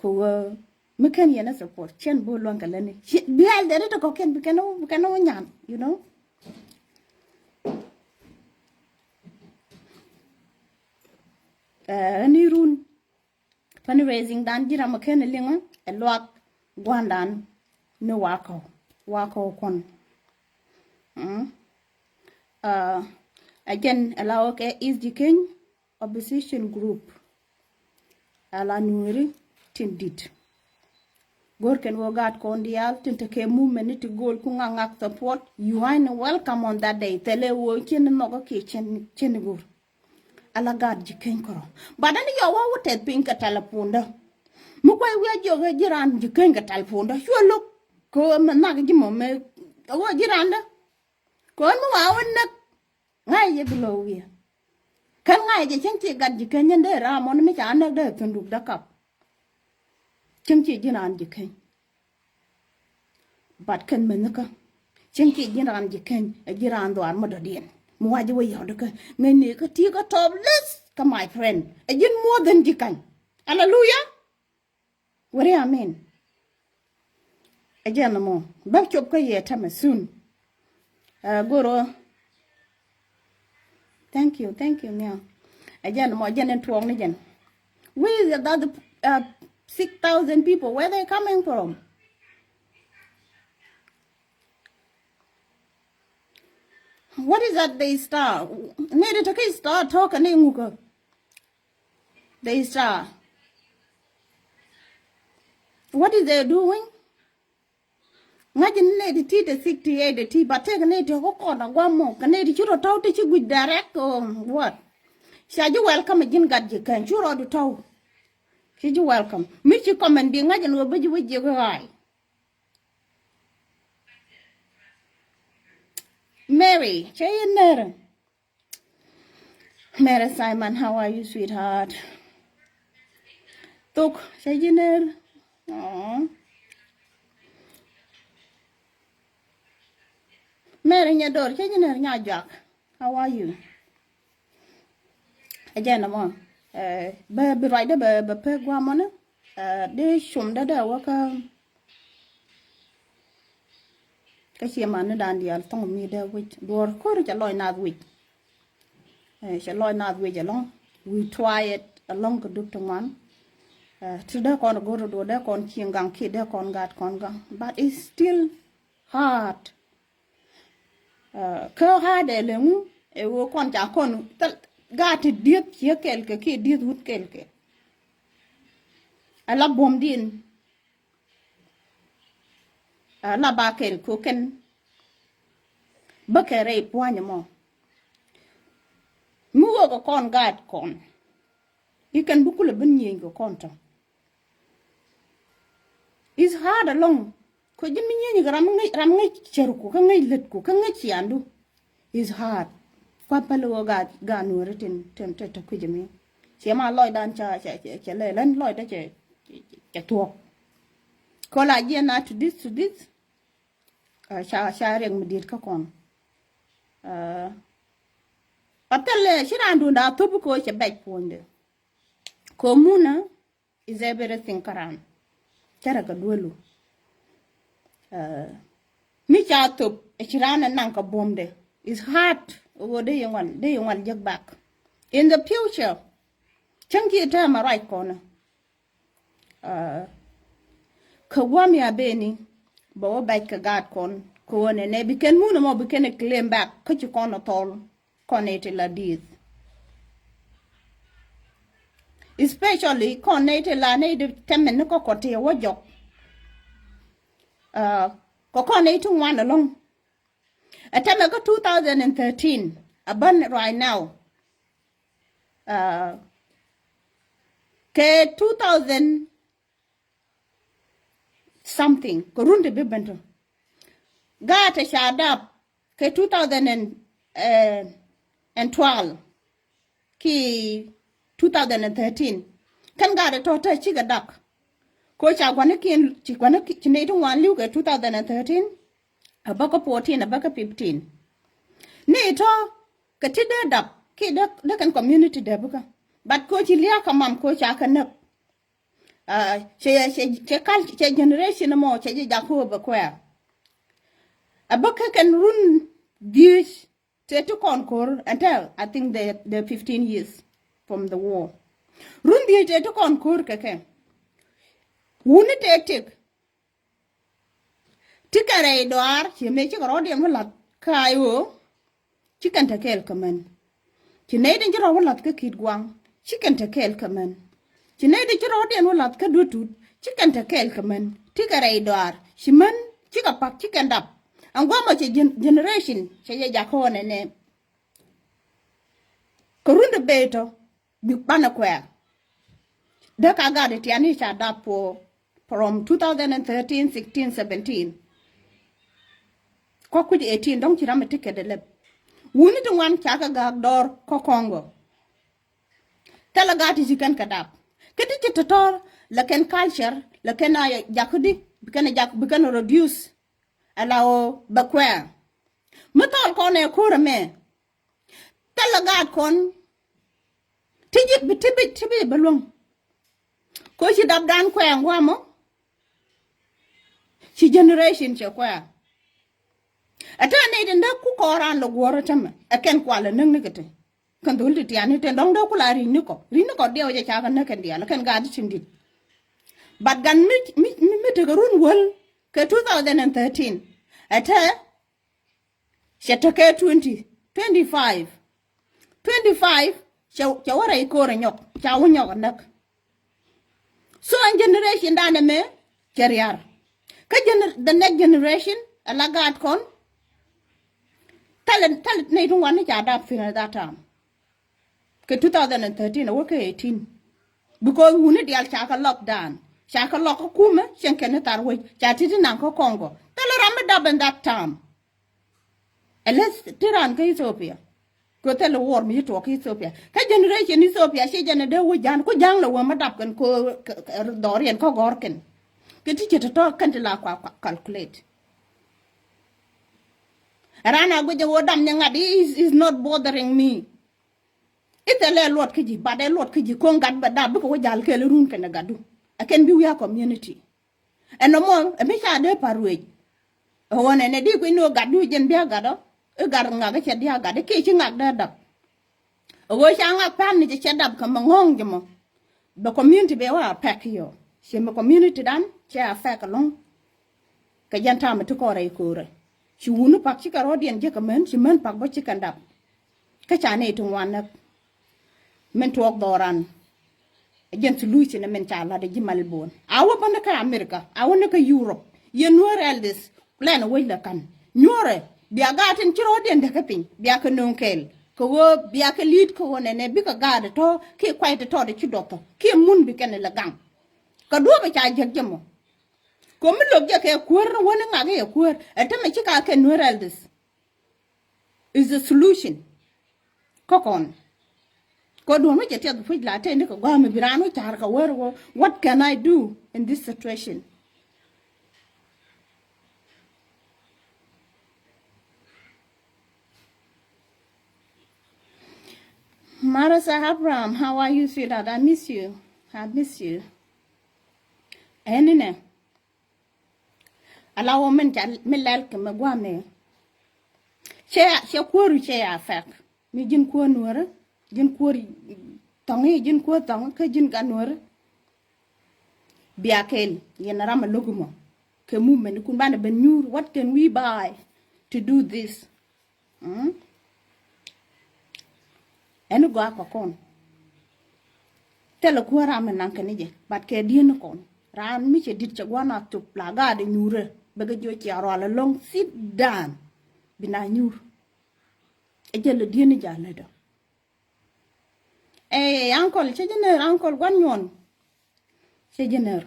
kɛ ɣöö mi kɛn yɛn a support cɛn bi luäŋ kɛ lätni. Bi elder ri tɛ kɔ̱kiɛn bi kɛn, bi kɛn wä nyan, you know. Ɛ ni run fundraising dan ji̱ ram a kɛn a liŋä ɛ luak gua̱ndan ni wakɔ, wakɔ kuɔn. Ɛ jɛn ɛ la wä kɛ is ji̱ keny opposition group. Ala nuɔri tin dit. Gor kɛn wä gaat kɔn diaal tin te kɛ movement ni ti go̱o̱l ku ŋak ŋak support. You are welcome on that day. Thɛlɛ wä cin nhɔk kiɛ cin, cin go̱o̱l. Ala gaat ji̱ keny kɔrɔ. But ani yɔ wä wä tɛth piny kɛ telephone dä. Mi kuay wi̱i̱ a jiök ɛ ji̱ raan ji̱ keny kɛ telephone dä. Cuɛ lo̱k kɛ ɣöö mɛ nhak ji̱ mɔ mɛ ɣöö ji̱ raan dä. Kɛ ɣöö mi wa wä näk. Ŋa̱c yɛ bi lo̱o̱ wi̱i̱. Kän ŋa̱c jɛ cäŋ ci gat ji̱ keny in dee ram mɔni mi ca näk dee thunduk dee kap. Cäŋ ci ji̱n raan ji̱ keny. But kän mäni kä cäŋ ci ji̱n raan ji̱ keny ɛ ji̱ raan dhuaar mi dɔ̱diɛn mi wa̱c wä yɔ̱t kä ŋäcni kä ti kä top list kä my friend ɛ ji̱n more than ji̱ kany. Hallelujah. Weri amin. Ɛ jɛn mɔ bä cop kä yɛ tämɛ soon. Ɛ goro. Thank you, thank you, Mia. Ɛ jɛn mɔ jɛn in tuɔɔk ni jɛn. Where is the other, uh, six thousand people? Where they coming from? What is that they star? Ni di tɔ̱ ki star tɔ̱ kɛ ni ŋukä. They star. What is they doing? Ŋa̱c ni nɛy ti ti te sixty eight ti ba tek nɛy ti kɔ kɔn a guam mɔ kɛ nɛy ti ci rɔ tɔw ti ci guic direct or what? Ca ji̱ welcome ji̱n gat ji̱ kɛn cu rɔ du tɔw. Ci ji̱ welcome mi ci comment di ŋa̱c ni wä bä ji̱ wä ji̱ ɣaay. Mary cɛ yi ner. Mary Simon, how are you, sweetheart? Thok, cɛ ji̱ ner. Aw. Mary Nyador, cɛ ji̱ ner Nyajuak. How are you? Ɛ jɛn ɛmɔ. Ɛ, bɛ bi ruacdä bɛ, bɛ pek guamɔni. Ɛ, di cum dädä wä kä Kä cie man ni dan diaal thɔŋ mi dee wic duɔr ko̱r cɛ lɔc nath wic. Ɛ, cɛ lɔc nath wic ɛlɔŋ. We try it ɛlɔŋ kɛ dup ti ŋuan. Ɛ, ti dee kɔn go̱r duɔr dee kɔn cieŋ gaŋ kiɛ dee kɔn gat kɔn gaŋ. But it's still hard. Ɛ, kä hard ɛ leŋu ɛ ɣöö kɔn ca kɔn thil gat ti dieth ciek kɛl kɛ kiɛ dieth wut kɛl kɛ. Ala buɔ̱mdiɛn. Ɛ, la ba kɛl kɛ kɛn bä kɛ rɛy pua̱ny ɛmɔ. Mi wä kɛ kɔn gaat kɔn i̱ kɛn bi kulɛ bi nyieny kɛ kɔn tɔ. It's hard ɛlɔŋ. Kɛ ji̱n mi nyieny kɛ ram ŋäc, ram ŋäc cärku kä ŋäc lätku kä ŋäc ciandu. It's hard. Kua̱th päl ɣöö gaat, gaat nuɔ̱ɔ̱ri tin, tin, tin te kui̱c ɛmi. Ciɛ ma lɔcdan ca, ca, ca, ca lɛ län lɔcdä cɛ, cɛ, cɛ thuɔ̱k. Kɔ la jiɛn na to this, to this. Ɛ, ca, ca riɛk mi di̱i̱t kä kɔn. Ɛ, a thilɛ ci raan duundɛ a thop kɛ ɣöö cɛ bɛc puɔ̱nydɛ. Kɛ ɣöö munä is everything kä raan. Cärɛ kɛ duelu. Ɛ, mi ca thop ɛ ci raan ɛ naŋ kɛ buɔ̱mdɛ. Is hard ɣöö dee yɛ ŋual, dee yɛ ŋual jek back in the future. Cäŋ ci täämɛ ruac kɔnä. Ɛ, kä guam ya beni bɛ wä bɛc kɛ gaat kɔn kɛ wä nɛ nɛ bi kɛn mun ɛmɔ bi kɛn ɛ claim back kä ci kɔn ɛ thɔl kɔn nɛ ti la dieth. Especially kɔn nɛ ti la nɛ ti tɛmɛ ni kɔ kɔ ti wä jɔk. Ɛ, kɔ kɔn nɛ ti ŋuan ɛlɔŋ. Ɛ tɛmɛ kä two thousand and thirteen a bän right now. Ɛ, kɛ two thousand something kɛ run ti bi ben tɔ. Gaat ɛ ca dap kɛ two thousand and, ɛ, and twelve ki two thousand and thirteen. Kɛn gaat ɛ tɔ̱ te cikɛ dak. Ko ca gua̱nikiɛn ci gua̱ni ci nɛy ti ŋuan li̱w kɛ two thousand and thirteen, a bä kä fourteen, a bä kä fifteen. Nɛy tɔ̱ kɛ ti dee dap ki dee dee kɛn community dee bikä. But ko ci lia̱a̱ kä mam ko ca kɛ näk. Cɛ cɛ cɛ kal cɛ generation mɔ cɛ jɛ jak kɔ bɛ kuɛɛr. A bä kä kɛn run dhiec tëë ti kɔn ko̱r ɛn tɛ, I think the the fifteen years from the war. Run dhiec tëë ti kɔn ko̱r kɛ kɛ wuni tëë tik. Ti kɛn rɛy dɔaar ci mëë cikɛ rɔɔdiɛn mi lath kä ay ɣöö ci kɛn te kɛɛl kä män. Ci nɛy tin ci rɔɔdiɛn lath kä ki̱t gua̱a̱ŋ ci kɛn te kɛɛl kä män. Ci nɛy tin ci rɔɔdiɛn mi lath kä duut tut ci kɛn te kɛɛl kä män. Ti kɛ rɛy dɔaar ci män cikɛ pak ci kɛn dap. Ɛn gua̱a̱mɔ cɛ generation cɛ jɛ jak kä ɣöö nɛnɛ kɛ run ti bee tɔ bi banɛ kuɛɛr. Dee ka gat ti tiani ca dap puɔ from two thousand and thirteen, sixteen, seventeen. Kɔ kui̱c eighteen dɔ̱ŋ ci ram mi ti kɛ dee lɛp. Wuni ti ŋuan ca kɛ gak dɔɔr kɔ Congo. Thilɛ gat ti ci kɛn kɛ dap kä ti ci tɔ̱tɔ̱r lɛ kɛn culture lɛ kɛn a jakädi bi kɛn a jak bi kɛn a reduce. Ala ɣöö bɛ kuɛɛr mi thɔɔl kɔn ɛ ko̱r ɛmɛ. Thilɛ gaat kɔn ti ji̱ bi ti bi ti bi bɛ luäŋ. Ko ci dapdan kuɛɛr ŋuamɔ. Ci generation cɛ kuɛɛr. Ɛ tɛn nɛy tin dee ku kɔɔran lɛ guɔ̱ɔ̱r ɛ tämɛ ɛ kɛn kualɛ näk ni kɛ te. Kɛn dhol ti tiani ten dɔ̱ŋ dee ku la ri̱c ni kɔ ri̱c ni kɔ diɛw jɛ ca kɛ näk kɛn diaal ɛ kɛn gaat ti tin di̱t. But gan mi mi mi tekɛ run wäl kɛ two thousand and thirteen. Ɛ tɛ cɛ tekɛ twenty, twenty five, twenty five. Cɛ cɛ wä rɛy ko̱r ɛ nyɔk ca wä nyɔk ɛ näk. So ɛn generation dan ɛmɛ cɛ riar. Kä gener the next generation ɛ la gaat kɔn. Thilɛ thilɛ nɛy ti ŋuan ni ca dap thin at that time. Kɛ two thousand and thirteen a wä kɛ eighteen. Because wuni diaal ca kɛ lockdown ca kɛ lɔk kä kumɛ cɛn kɛn ni thar wec ca ti ti naŋ kä Congo. Thilɛ ram mi dap in that time. Unless ti raan kä Ethiopia. Kɛ thilɛ war mi ci tuɔɔk kä Ethiopia kä generation Ethiopia ci jɛn a dee wä ja̱a̱n ku ja̱a̱n lɛ wä mi dap kɛn ko dhɔriɛn kä gɔ̱r kɛn. Kɛ ti cɛ tɔ̱tɔ̱ kɛn ti la kua calculate. Raan a guic a wä dam nyɛ ŋa̱t is is not bothering me. Ithɛ lɛ luɔt kä ji̱ bat ɛ luɔt kä ji̱ ko̱ŋ gat bɛ dap bikɛ wä ja̱l kɛɛl run kɛnɛ gatdu. Ɛ kɛn bi wi̱i̱ a community. Ɛn nɔmɔ ɛ mi ca dee pa̱r ruëëc. Ɛ ɣöö nɛnɛ di kui̱ ni ɣöö gatdu jɛn bia gatdɔ i̱ gat ŋak i̱ cɛ dia gat i̱ kiɛ ci ŋak dee dap. Ɛ ɣöö ca ŋak pa̱n ni cɛ cɛ dap kɛ mɛ ŋɔ̱ŋ jɛ mɔ. Bɛ community bɛ wä a pɛk yɔ ciɛ mɛ community dan cɛ a pɛk ɛlɔ̱ŋ. Kɛ jɛn ta̱a̱ mi ti kɔn rɛy ko̱o̱rɛ ci wuni pak cikɛ rɔ̱diɛn jiäk kɛ män ci män pak bä cikɛ dap. Kä ca nɛy ti ŋuan näk min tuɔɔk dhɔran. Ɛ jɛn solution min ca lat ɛ ji̱ Melbourne a wä bä ni kä America a wä ni kä Europe. Yɛ nuɔ̱ɔ̱r elders lɛn ɛ wec lɛ ka̱n nyuɔ̱ɔ̱rɛ bia gaat tin ci rɔɔdiɛn däkä piny bia kɛ nööŋ kɛɛl. Kɛ ɣöö bia kɛ li̱i̱t kɛ ɣöö nɛnɛ bikɛ gaat ɛ tɔ̱ kiɛ kuay ti tɔɔt ɛ ci duɔth ɔ kiɛ mun bi kɛn ɛ lɛ gaŋ. Kɛ duɔ̱ɔ̱p ɛ ca jiäk jɛ mɔ. Komi lo̱k jɛ kɛ kuäär ni wäni ŋak i̱ ɛ kuäär ɛ tämɛ ci ka kɛ nueer elders. Is a solution. Kä kɔn kɔ duɔ̱n wä cɛ tiɛth puc la tëë ni kɛ gɔ̱a̱m i̱ bi raan wä ca̱r kɛ wär wä. What can I do in this situation? Marasa Abraham, how are you, sweetheart? I miss you. I miss you. Ɛn inɛ ala wä min ca min lɛl kɛ mɛ guamɛ. Cɛ cɛ kuäru cɛ ya fɛk mi ji̱n kuäär nuäärä ji̱n kuäär thɔŋi ji̱n kuäär thɔŋi kä ji̱n ka nuäärä. Bia kɛl yɛn ram a lo̱k mɔ kɛ movement kun banɛ ben nyuur. What can we buy to do this? Mm? Ɛn gɔaa kɛ kɔn. Thilɛ kuäär ram mi naŋ kɛ ni jɛ but kɛ di̱en ni kɔn. Raan mi cɛ di̱t cɛ gua̱n a thop la gaat inyuurɛ bɛ kɛ jiɔ cia rual ɛlɔ̱ŋ sit down. Bi na nyuur. Ɛ jɛ lɛ di̱en ni jɛ a lätdɔ. Ɛ uncle cɛ jɛ ner uncle gua̱n nyuɔn. Cɛ jɛ ner.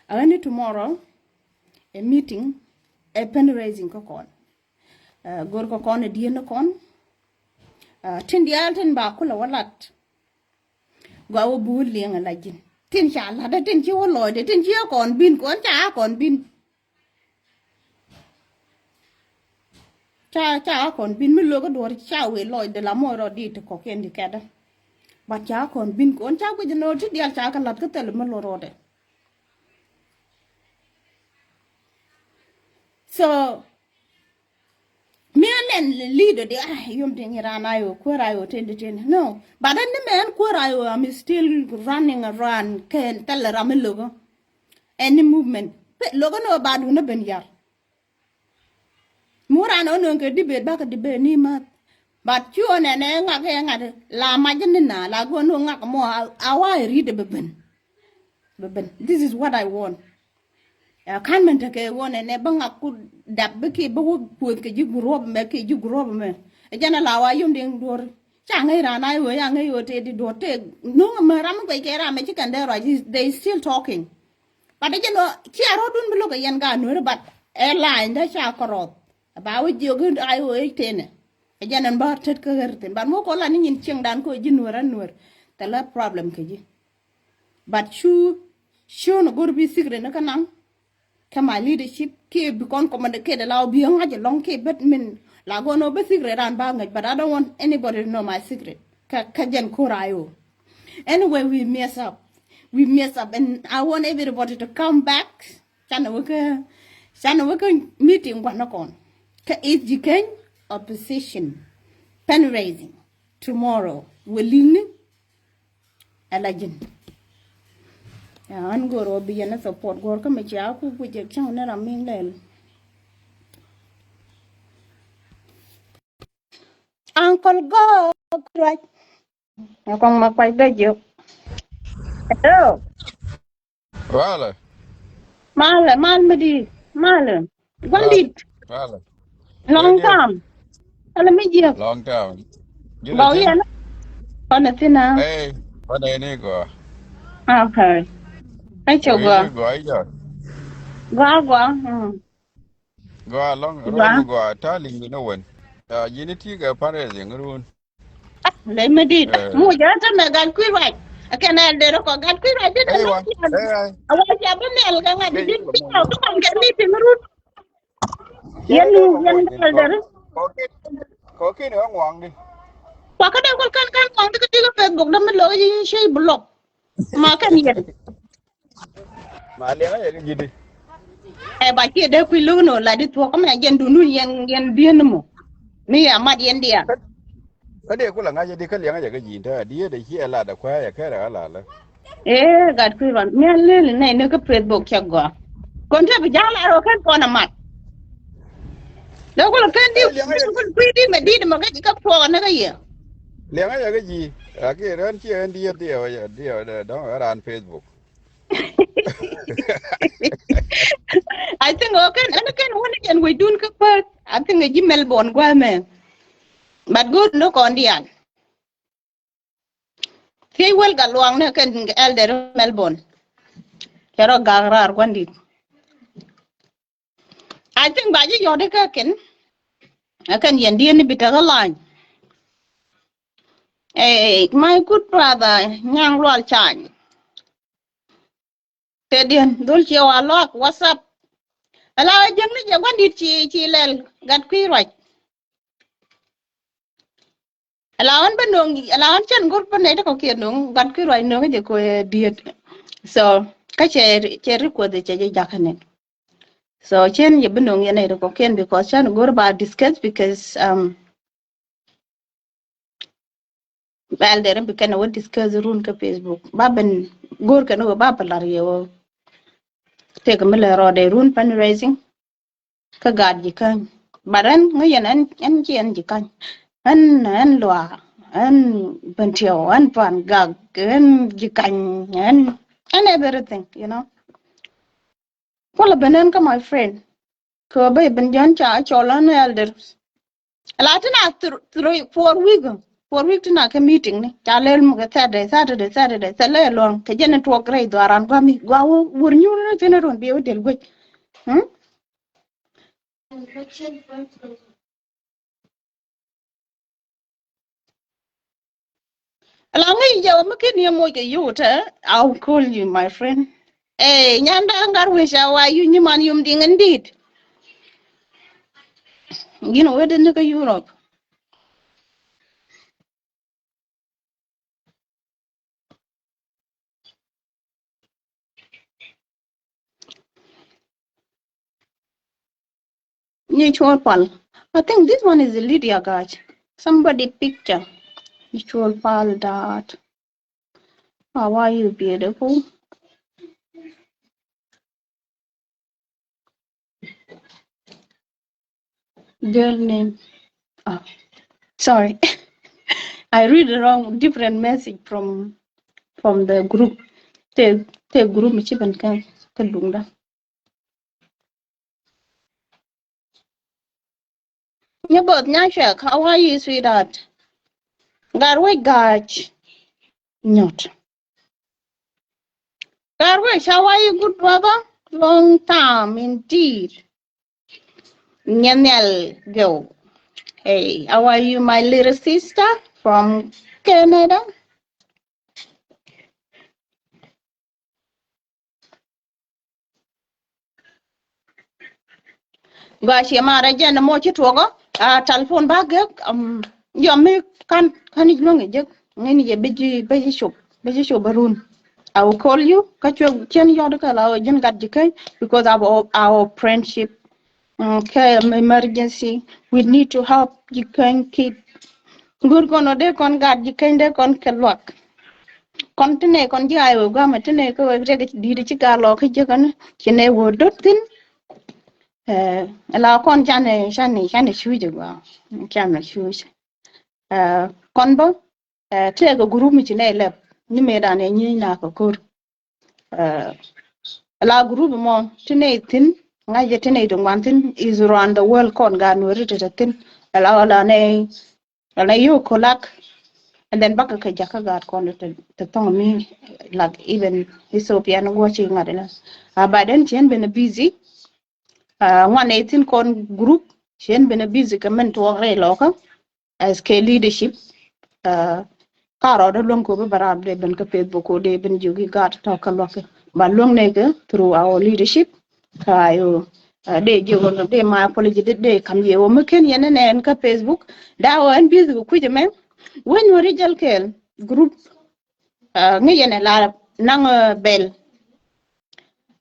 Ɛ ɣän ni tomorrow ɛ meeting ɛ fundraising kä kɔn. Ɛ go̱r kä kɔn ɛ dieen ni kɔn. Ah, tin diaal tin ba kulɛ wä lat. Gua wä bi wä liŋ ala ji̱n. Tin ca lat, tin ci wä lɔcdɛ, tin ci wä kɔn bin, kɔn ca a kɔn bin. Ca, ca a kɔn bin mi lo̱k a duɔr ca wee lɔcdɛ la mɔc rɔ di ti kɔkiɛn di kɛtdä. But ca a kɔn bin kɔn ca guic nɔ ti diaal ca kɛ lat kä thil mi lo̱k rɔɔdɛ. So, mi a nɛn leader di, ah, yom di ŋi̱ ran ayo, kuäär ayo, tin di tin. No, but ɛn ni mɛ ɛn kuäär ayo, I'm still running around, kɛn thil ram mi lo̱k. Any movement. Pɛ lo̱k ɛn ɔ ba duun a ben yar. Muran ɔ nöŋ kɛ debate, bakɛ debate ni math. But cu ɔ nɛnɛ ŋak ɛ ŋat la mac ni na la guɔ nöŋ ŋak mɔ a, a wa ɛ ri̱t ɛ bɛ ben. Bɛ ben. This is what I want. Ɛ kan mɛn tekɛ ɣöö nɛnɛ bä ŋak ku dap bä ki bä wä puɔth kɛ ji̱ group mɛ kɛ ji̱ group mɛ. Ɛ jɛn a la wa yom diɛŋ duɔ̱r. Ca ŋäc ran a iwee, ca ŋäc iwee tëë di duɔ̱t tëë nuŋ mɛ ram mi guɛc kɛ ram mɛ ci kɛn dee ruac, they still talking. But ɛ jɛn ɔ cia rɔɔdun bi lo̱k ɛ yɛn gaat nueeri, but ɛ laany dee ca kärɔɔth. Ba wä jiök i̱ a iwee i̱ tënɛ. Ɛ jɛn ɛn bä tet kä ɣer thin. But mi wä kɔ la ni nyin cieŋdan kɔ ji̱ nueer a nueer. Thilɛ problem kɛ ji̱. But cu, cu ni go̱r bi secret ni kä naŋ. Kä my leadership kiɛ bi kɔn communicate la wä bi ŋa̱c ɛlɔ̱ŋ kiɛ bet min la gɔn wä bi secret ran ba ŋa̱c, but I don't want anybody to know my secret. Kä, kä jɛn ko̱r a iwee. Anyway, we mess up. We mess up and I want everybody to come back. Canɛ wä kä, canɛ wä kä meeting gua̱n kɔn. Kä is ji̱ keny opposition fundraising tomorrow. Wä li̱ŋni. Ala ji̱n. Ya, an go̱r wä bi yɛn a support go̱r kä mɛ cia ku guic jɛ cäŋ ni ram min lɛl. Uncle Gok ruac. Ya kɔŋ ma kuac bɛ jiök. Hello. Wala. Malɛ, mal mi di. Malɛ. Guandit. Wala. Long time. Ala mi jiɛ. Long time. Gɔw yɛn. Kɔn a thin a. Hey, kɔn a ni gɔa. Okay. Hey, cho gɔa. Gɔa, gɔa. Gɔa long, long gɔa. Ta ling ni wen. Ya, yini ti ga pare zing run. Ley mi dit. Mu jɛ te mɛ gat kui̱ ruac. Kɛn ɛl der kɔ gat kui̱ ruac dit. Ɛ wa, ɛ wa. A wa cia bi mɛl kɛ ŋa̱t dit. Ti kɔn kɛ ni ti mi rut. Yɛn nu yɛn ɛl der. Kɔkin ɛ ŋuaŋ di. Kua kä dee kɔl kɛn kɛn ŋuaŋ di kä ti kä Facebook dee mi lo̱k yi ci block. Ma kɛn yɛn. Ma liɛŋä yɛ kɛ ji̱ di. Ɛ ba ciɛ dee kui̱ lo̱k nɔ la di thuɔ̱k kä mɛ jɛn dundun yɛn yɛn dieen mɔ. Mi ya mat yɛn diaal. Kä dee kulɛ ŋa̱c di kä liɛŋä yɛ kɛ ji̱ te a diee dee ciɛ lat a kua̱a̱c a kɛrɛ a lalä. Ee gat kui̱ rɔn mi a lel nɛy ni kä Facebook cɛ gɔaa. Kɔn te bi ja̱a̱k lar ɔ kɛn kɔn a mat. Dee kulɛ kɛn di kui̱ di mɛ di̱t mɔ kä ji̱ kä puɔk a ni kä yɛ. Liɛŋä yɛ kɛ ji̱ a kiɛ rɛn ciɛ ɛn diee diɛ wä yɛ diɛ dɔ̱ŋ ɛ raan Facebook. I think ɔ kɛn ɛn kɛn wä ni jɛn wecdun kä Perth. I think ɛ ji̱ Melbourne gua̱a̱mɛ. But good look on diaal. Thiec wel gat luaŋ ni kɛn elder Melbourne. Cɛ rɔ gak raar gua̱ndit. I think ba ji̱ yɔ̱t ikä kɛn. Ɛ kɛn yɛn diɛn ni bi tekɛ lany. Ɛ my good brother Nyaŋ Lual Cany. Tëëdiɛn dhol ciɛ wa lɔak WhatsApp. Ala wä jiäkni jɛ gua̱ndit ci ci lɛl gat kui̱ ruac. Ala ɣän bä no̱o̱ŋ ala ɣän cän go̱r bä nɛy ti kɔ̱kiɛn no̱o̱ŋ gat kui̱ ruac no̱o̱ŋ jɛ ko̱ diet. So kä cɛ cɛ request cɛ jɛ jakä nɛn. So cɛn yɛ bi no̱o̱ŋ yɛ nɛy ti kɔ̱kiɛn because cän go̱r ba discuss because um Bɛl deri bi kɛn wä discuss run kä Facebook. Ba ben go̱r kɛn wä ba pɛ lar yɛ wä. Tek mi lɛ rɔɔdɛ run fundraising. Kä gaat ji̱ käny. But ɛn ŋä yɛn ɛn ɛn ci ɛn ji̱ käny. Ɛn ɛn luaak ɛn bentiɛw ɛn pan gak ɛn ji̱ käny ɛn ɛn everything, you know. Kualɛ ben ɛn kä my friend. Kɛ ben jɔn ca cɔl ɛn elder. La tina thr- three four week. Four week tina kɛ meeting ni ca lel mukɛ Saturday Saturday Saturday thilɛ luɔŋ kɛ jɛn tuɔk rɛy dhuaran guami gua wur nyuur ni thin run bi wä del guec. Hmm? Ala ŋäc jɛ wä mi ken yɛ moc kɛ yio̱w tɛ. I'll call you, my friend. Ey, nyanda ŋar wec a wa yu nyiman yum diŋ in dit. Gin wä deni kä Europe. Nyi cuɔl pal. I think this one is Lydia Gach. Somebody picture. Nyi cuɔl pal dat. How are you, beautiful? Girl name. Oh, sorry. I read the wrong, different message from, from the group. Te, te group mi ci ben kä, kä duŋda. Nyɛ both nya cɛk, how are you, sweetheart? Gat wec gac nyɔt. Gat wec, how are you, good brother? Long time indeed. Nyɛ nhial gɛw. Hey, how are you, my little sister from Canada? Gua cie marɛ jɛn mɔ ci tuɔkɔ. A, telephone ba gek, um, yɔ mi kan, kan ic luäŋ ic jek. Ŋi̱n ic bi ji̱, bi ji̱ cop, bi ji̱ cop arun. I will call you. Kä cuɛ cien yɔt kä la ji̱n gat ji̱ käny because our, our friendship. Mm, kɛ emergency. We need to help ji̱ käny kid. Gur kɔn ɔ dee kɔn gat ji̱ käny dee kɔn kɛ luak. Kɔn ti nɛ kɔn ji̱ ay wee guamɛ ti nɛ kä wee riɛk di̱i̱t ci gat lɔ kä ji̱ kɛn ci nɛ wee dot thi̱n. Ɛ la kɔn canɛ, canɛ, canɛ cuc ɛ gua. Canɛ cuc. Ɛ kɔn bä. Ɛ tëëkɛ group mi ci nɛy lɛp ni mëëdan ɛ nyieny na kɛ ko̱r. Ɛ la group mɔ ti nɛy thi̱n ŋa̱c jɛ ti nɛy ti ŋuan thi̱n is around the world kɔn gaat nuɔ̱ri ti te thi̱n. Ɛ la ɣɔla nɛy, ɣɔla nɛy yio̱w kolak. And then bakɛ kɛ jakä gaat kɔn ti, ti thɔŋ mi, like, even Ethiopia ni guɔ ci ŋa̱t ni. Ɛ ba den ci ɛn ben busy. Ɛ ŋuan nɛy thi̱n kɔn group ci ɛn ben busy kɛ mɛn tuɔɔk rɛy lɔkä. As kɛ leadership, ɛ ka rɔɔdä luäŋ kɛ wä bi bɛ raar dee ben kä Facebook kɛ wä dee ben jiök i̱ gaat tɔ̱ kä luakä. Ba luäŋ nɛ kɛ through our leadership. Ka yo, ɛ dee jiök wä dee my apology dee, dee kam yɛ wä mi ken yɛn nɛ nɛn kä Facebook. Da wä ɛn busy kɛ kui̱c ɛmɛ. Wä nyuɔri jɛl kɛɛl group. Ɛ ŋi̱ yɛn ɛ la naŋ, ɛ bɛl.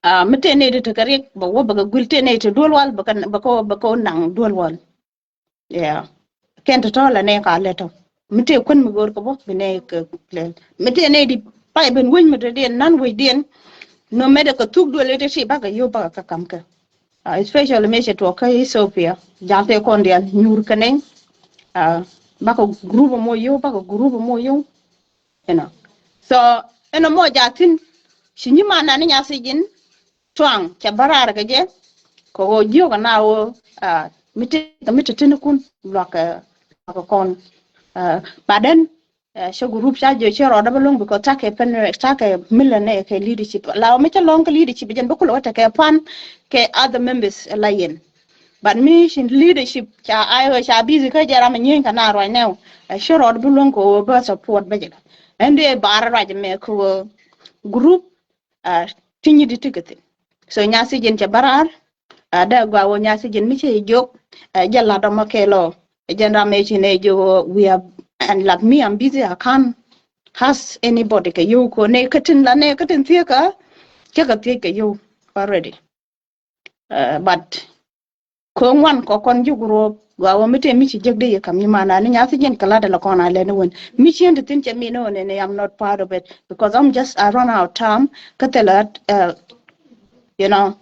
Ɛ mi tëë nɛy ti tekɛ riɛk bɛ wä bɛ kɛ guil, tëë nɛy ti duel wal bɛ kɛ, bɛ kɛ, bɛ kɛ naŋ duel wal. Yeah. Kɛn tɔ̱tɔ̱ la nɛ ka lɛ tɔ. Mi tëë kuän mi go̱o̱r kɛ bä bi nɛ kɛ lɛl. Mi tëë nɛ di pay ben wec mi tɔ̱ diɛn nan wec diɛn. No matter kɛ thuk duël i̱ ti ti bakɛ yio̱w bakɛ kä kam kɛ. Ɛ especially mëë cɛ tuɔɔk kä Ethiopia. Ja̱l tëë kɔn diaal nyuur kɛ nɛ. Ɛ bakɛ group mɔ yio̱w, bakɛ group mɔ yio̱w. You know. So ɛn ɛmɔ jaathin ci nyiman nani nyathi ji̱n tuaŋ cɛ bä raar kɛ jɛ. Kɛ ɣöö jiök ɛn a ɣöö, ah, mi ti, mi ti tinikun luak, ah, luak kɔn. Ah, but then, ah, cɛ group ca jiök cɛ rɔɔdä bä lo̱ŋ because takɛ pen, takɛ mi lɛ nɛ kɛ leadership. La ɣöö mi cä lɔ̱ŋ kɛ leadership jɛn bä kulɛ wä tekɛ pan kɛ other members la yɛn. But mi ci leadership ca ay ɣöö ca busy kä jɛ ram a nyieny kɛ na ruac nɛw. Ɛ ci rɔɔd bi luäŋ kɛ ɣöö bä support bä jɛ kɛ. Ɛn dee bar ruac mɛ kɛ ɣöö group, ah, ti nyi di tikɛ thin. So nyathi jin cɛ bä raar, ah, dee gua ɣöö nyathi jin mi cɛ jiök, ah, jɛ lat ɔmɔ kɛ lɔ. Jɛn ram ɛ ci nɛ jiök ɣöö we are, and like me, I'm busy, I can't ask anybody kɛ yio̱w kɛ ɣöö nɛ kä tin la nɛ kä tin thiee kä, cä kɛ thiec kɛ yio̱w already. Uh, but kɛ ŋuan kɔ kɔn ji̱ group gua wä mi te mi ci jek di yɛ kam ni mana ni nyathi jin kɛ lat ala kɔn a lɛn wen mi cien ti thin cɛ mi ni wen ni I'm not part of it because I'm just, I run out time kä thilɛ, uh, you know,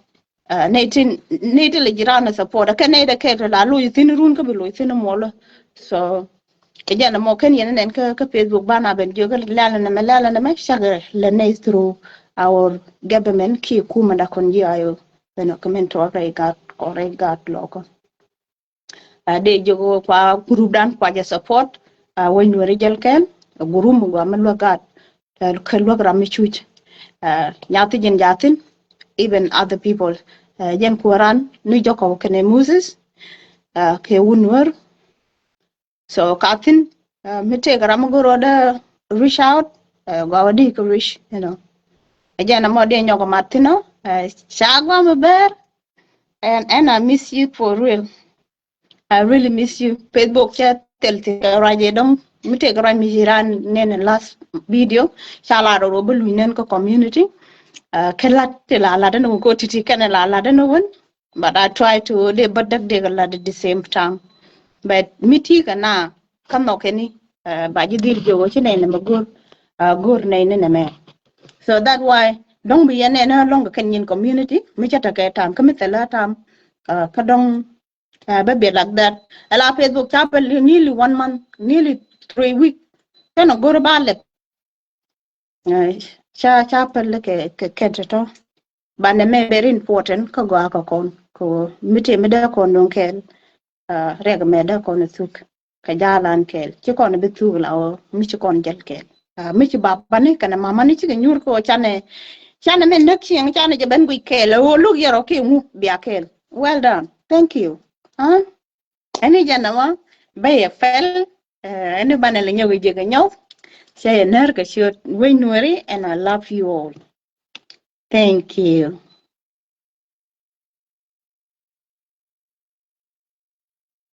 uh, ni tin, ni ti lɛ jiran support kɛ ni dɛ kɛ la loy thin run kä bi loy thin muɔlɔ. So kɛ jɛn mɔ kɛn yɛn nɛn kä, kä Facebook bana ben jiök lɛl nɛmɛ, lɛl nɛmɛ cakɛ lɛ nɛy through our government ki kumɛ da kɔn ji̱ ayo. Bɛn ɔ kɛ min tuɔɔk rɛy gat kɔ rɛy gat lɔkɔ. A dee jiök kua group dan kua jɛ support. A wec nuɔri jɛl kɛn a group mi gua mi luäk gat. Ɛ kɛ luäk ram mi cuc. A nyathi jin jathin even other people. A jɛn kuɔran ni jɔkɔ kɛnɛ Moses. A kɛ wun nuɔr. So ka thin, uh, mi tëëk ram mi go̱r ɣöö dee reach out, gɔaa wä di kɛ reach, you know. Ɛ jɛn ɛmɔ diɛ nyɔk mat thin ɔ, ca gɔaa mi bɛr. And, and I miss you for real. I really miss you. Facebook cɛ thil ti kɛ ruac ɛ dɔŋ mi tëë kɛ ruac mi ci ran nɛn in last video. Ca la rɔ rɔ bä luny nɛn kä community. Kɛ lat ti la lat ɛn wä ko titi kɛn la lat ɛn wä. But I try to dee bä däk dee kɛ lat at the same time. But mi ti kɛ na kä nhɔk kɛn ni ba ji̱ dhil jiök ci nɛy nɛ mɛ go̱r go̱r nɛy ni nɛ mɛ. So that why dɔ̱ŋ bi yɛn nɛn lɔ̱ŋ kɛ kɛn nyin community mi cä tekɛ tam kä mi thilä tam kä dɔ̱ŋ bä bi like that. Ala Facebook ca pɛ nearly one month, nearly three week. Kɛn a go̱r ba lɛp ca ca pɛ lɛ kɛ kɛ kɛn tɔ̱. Ba nɛ mɛ very important kä gɔaa kɛ kɔn kɛ mi tëë mi dee kɔn duŋ kɛɛl. Rɛk mɛ dee kɔn thuk kɛ jalan kɛɛl ci kɔn bi thuk la ɔ mi ci kɔn jɛl kɛɛl. Mi ci bapani kɛnɛ mamani cikɛ nyuur kɛ ɔ canɛ canɛ mɛ näk cieŋ canɛ jɛ ben guic kɛɛl ɛ ɣöö luk yɛr ɔ kiɛ ŋu bia kɛɛl. Well done, thank you. Ɛni jɛn ɛmɔ bɛ yɛ pɛl. Ɛni banɛ lɛ nyɔk ijiɛk ɛ nyɔw. Cɛ yɛ nɛr kɛ ciöt wec nuɛri and I love you all. Thank you.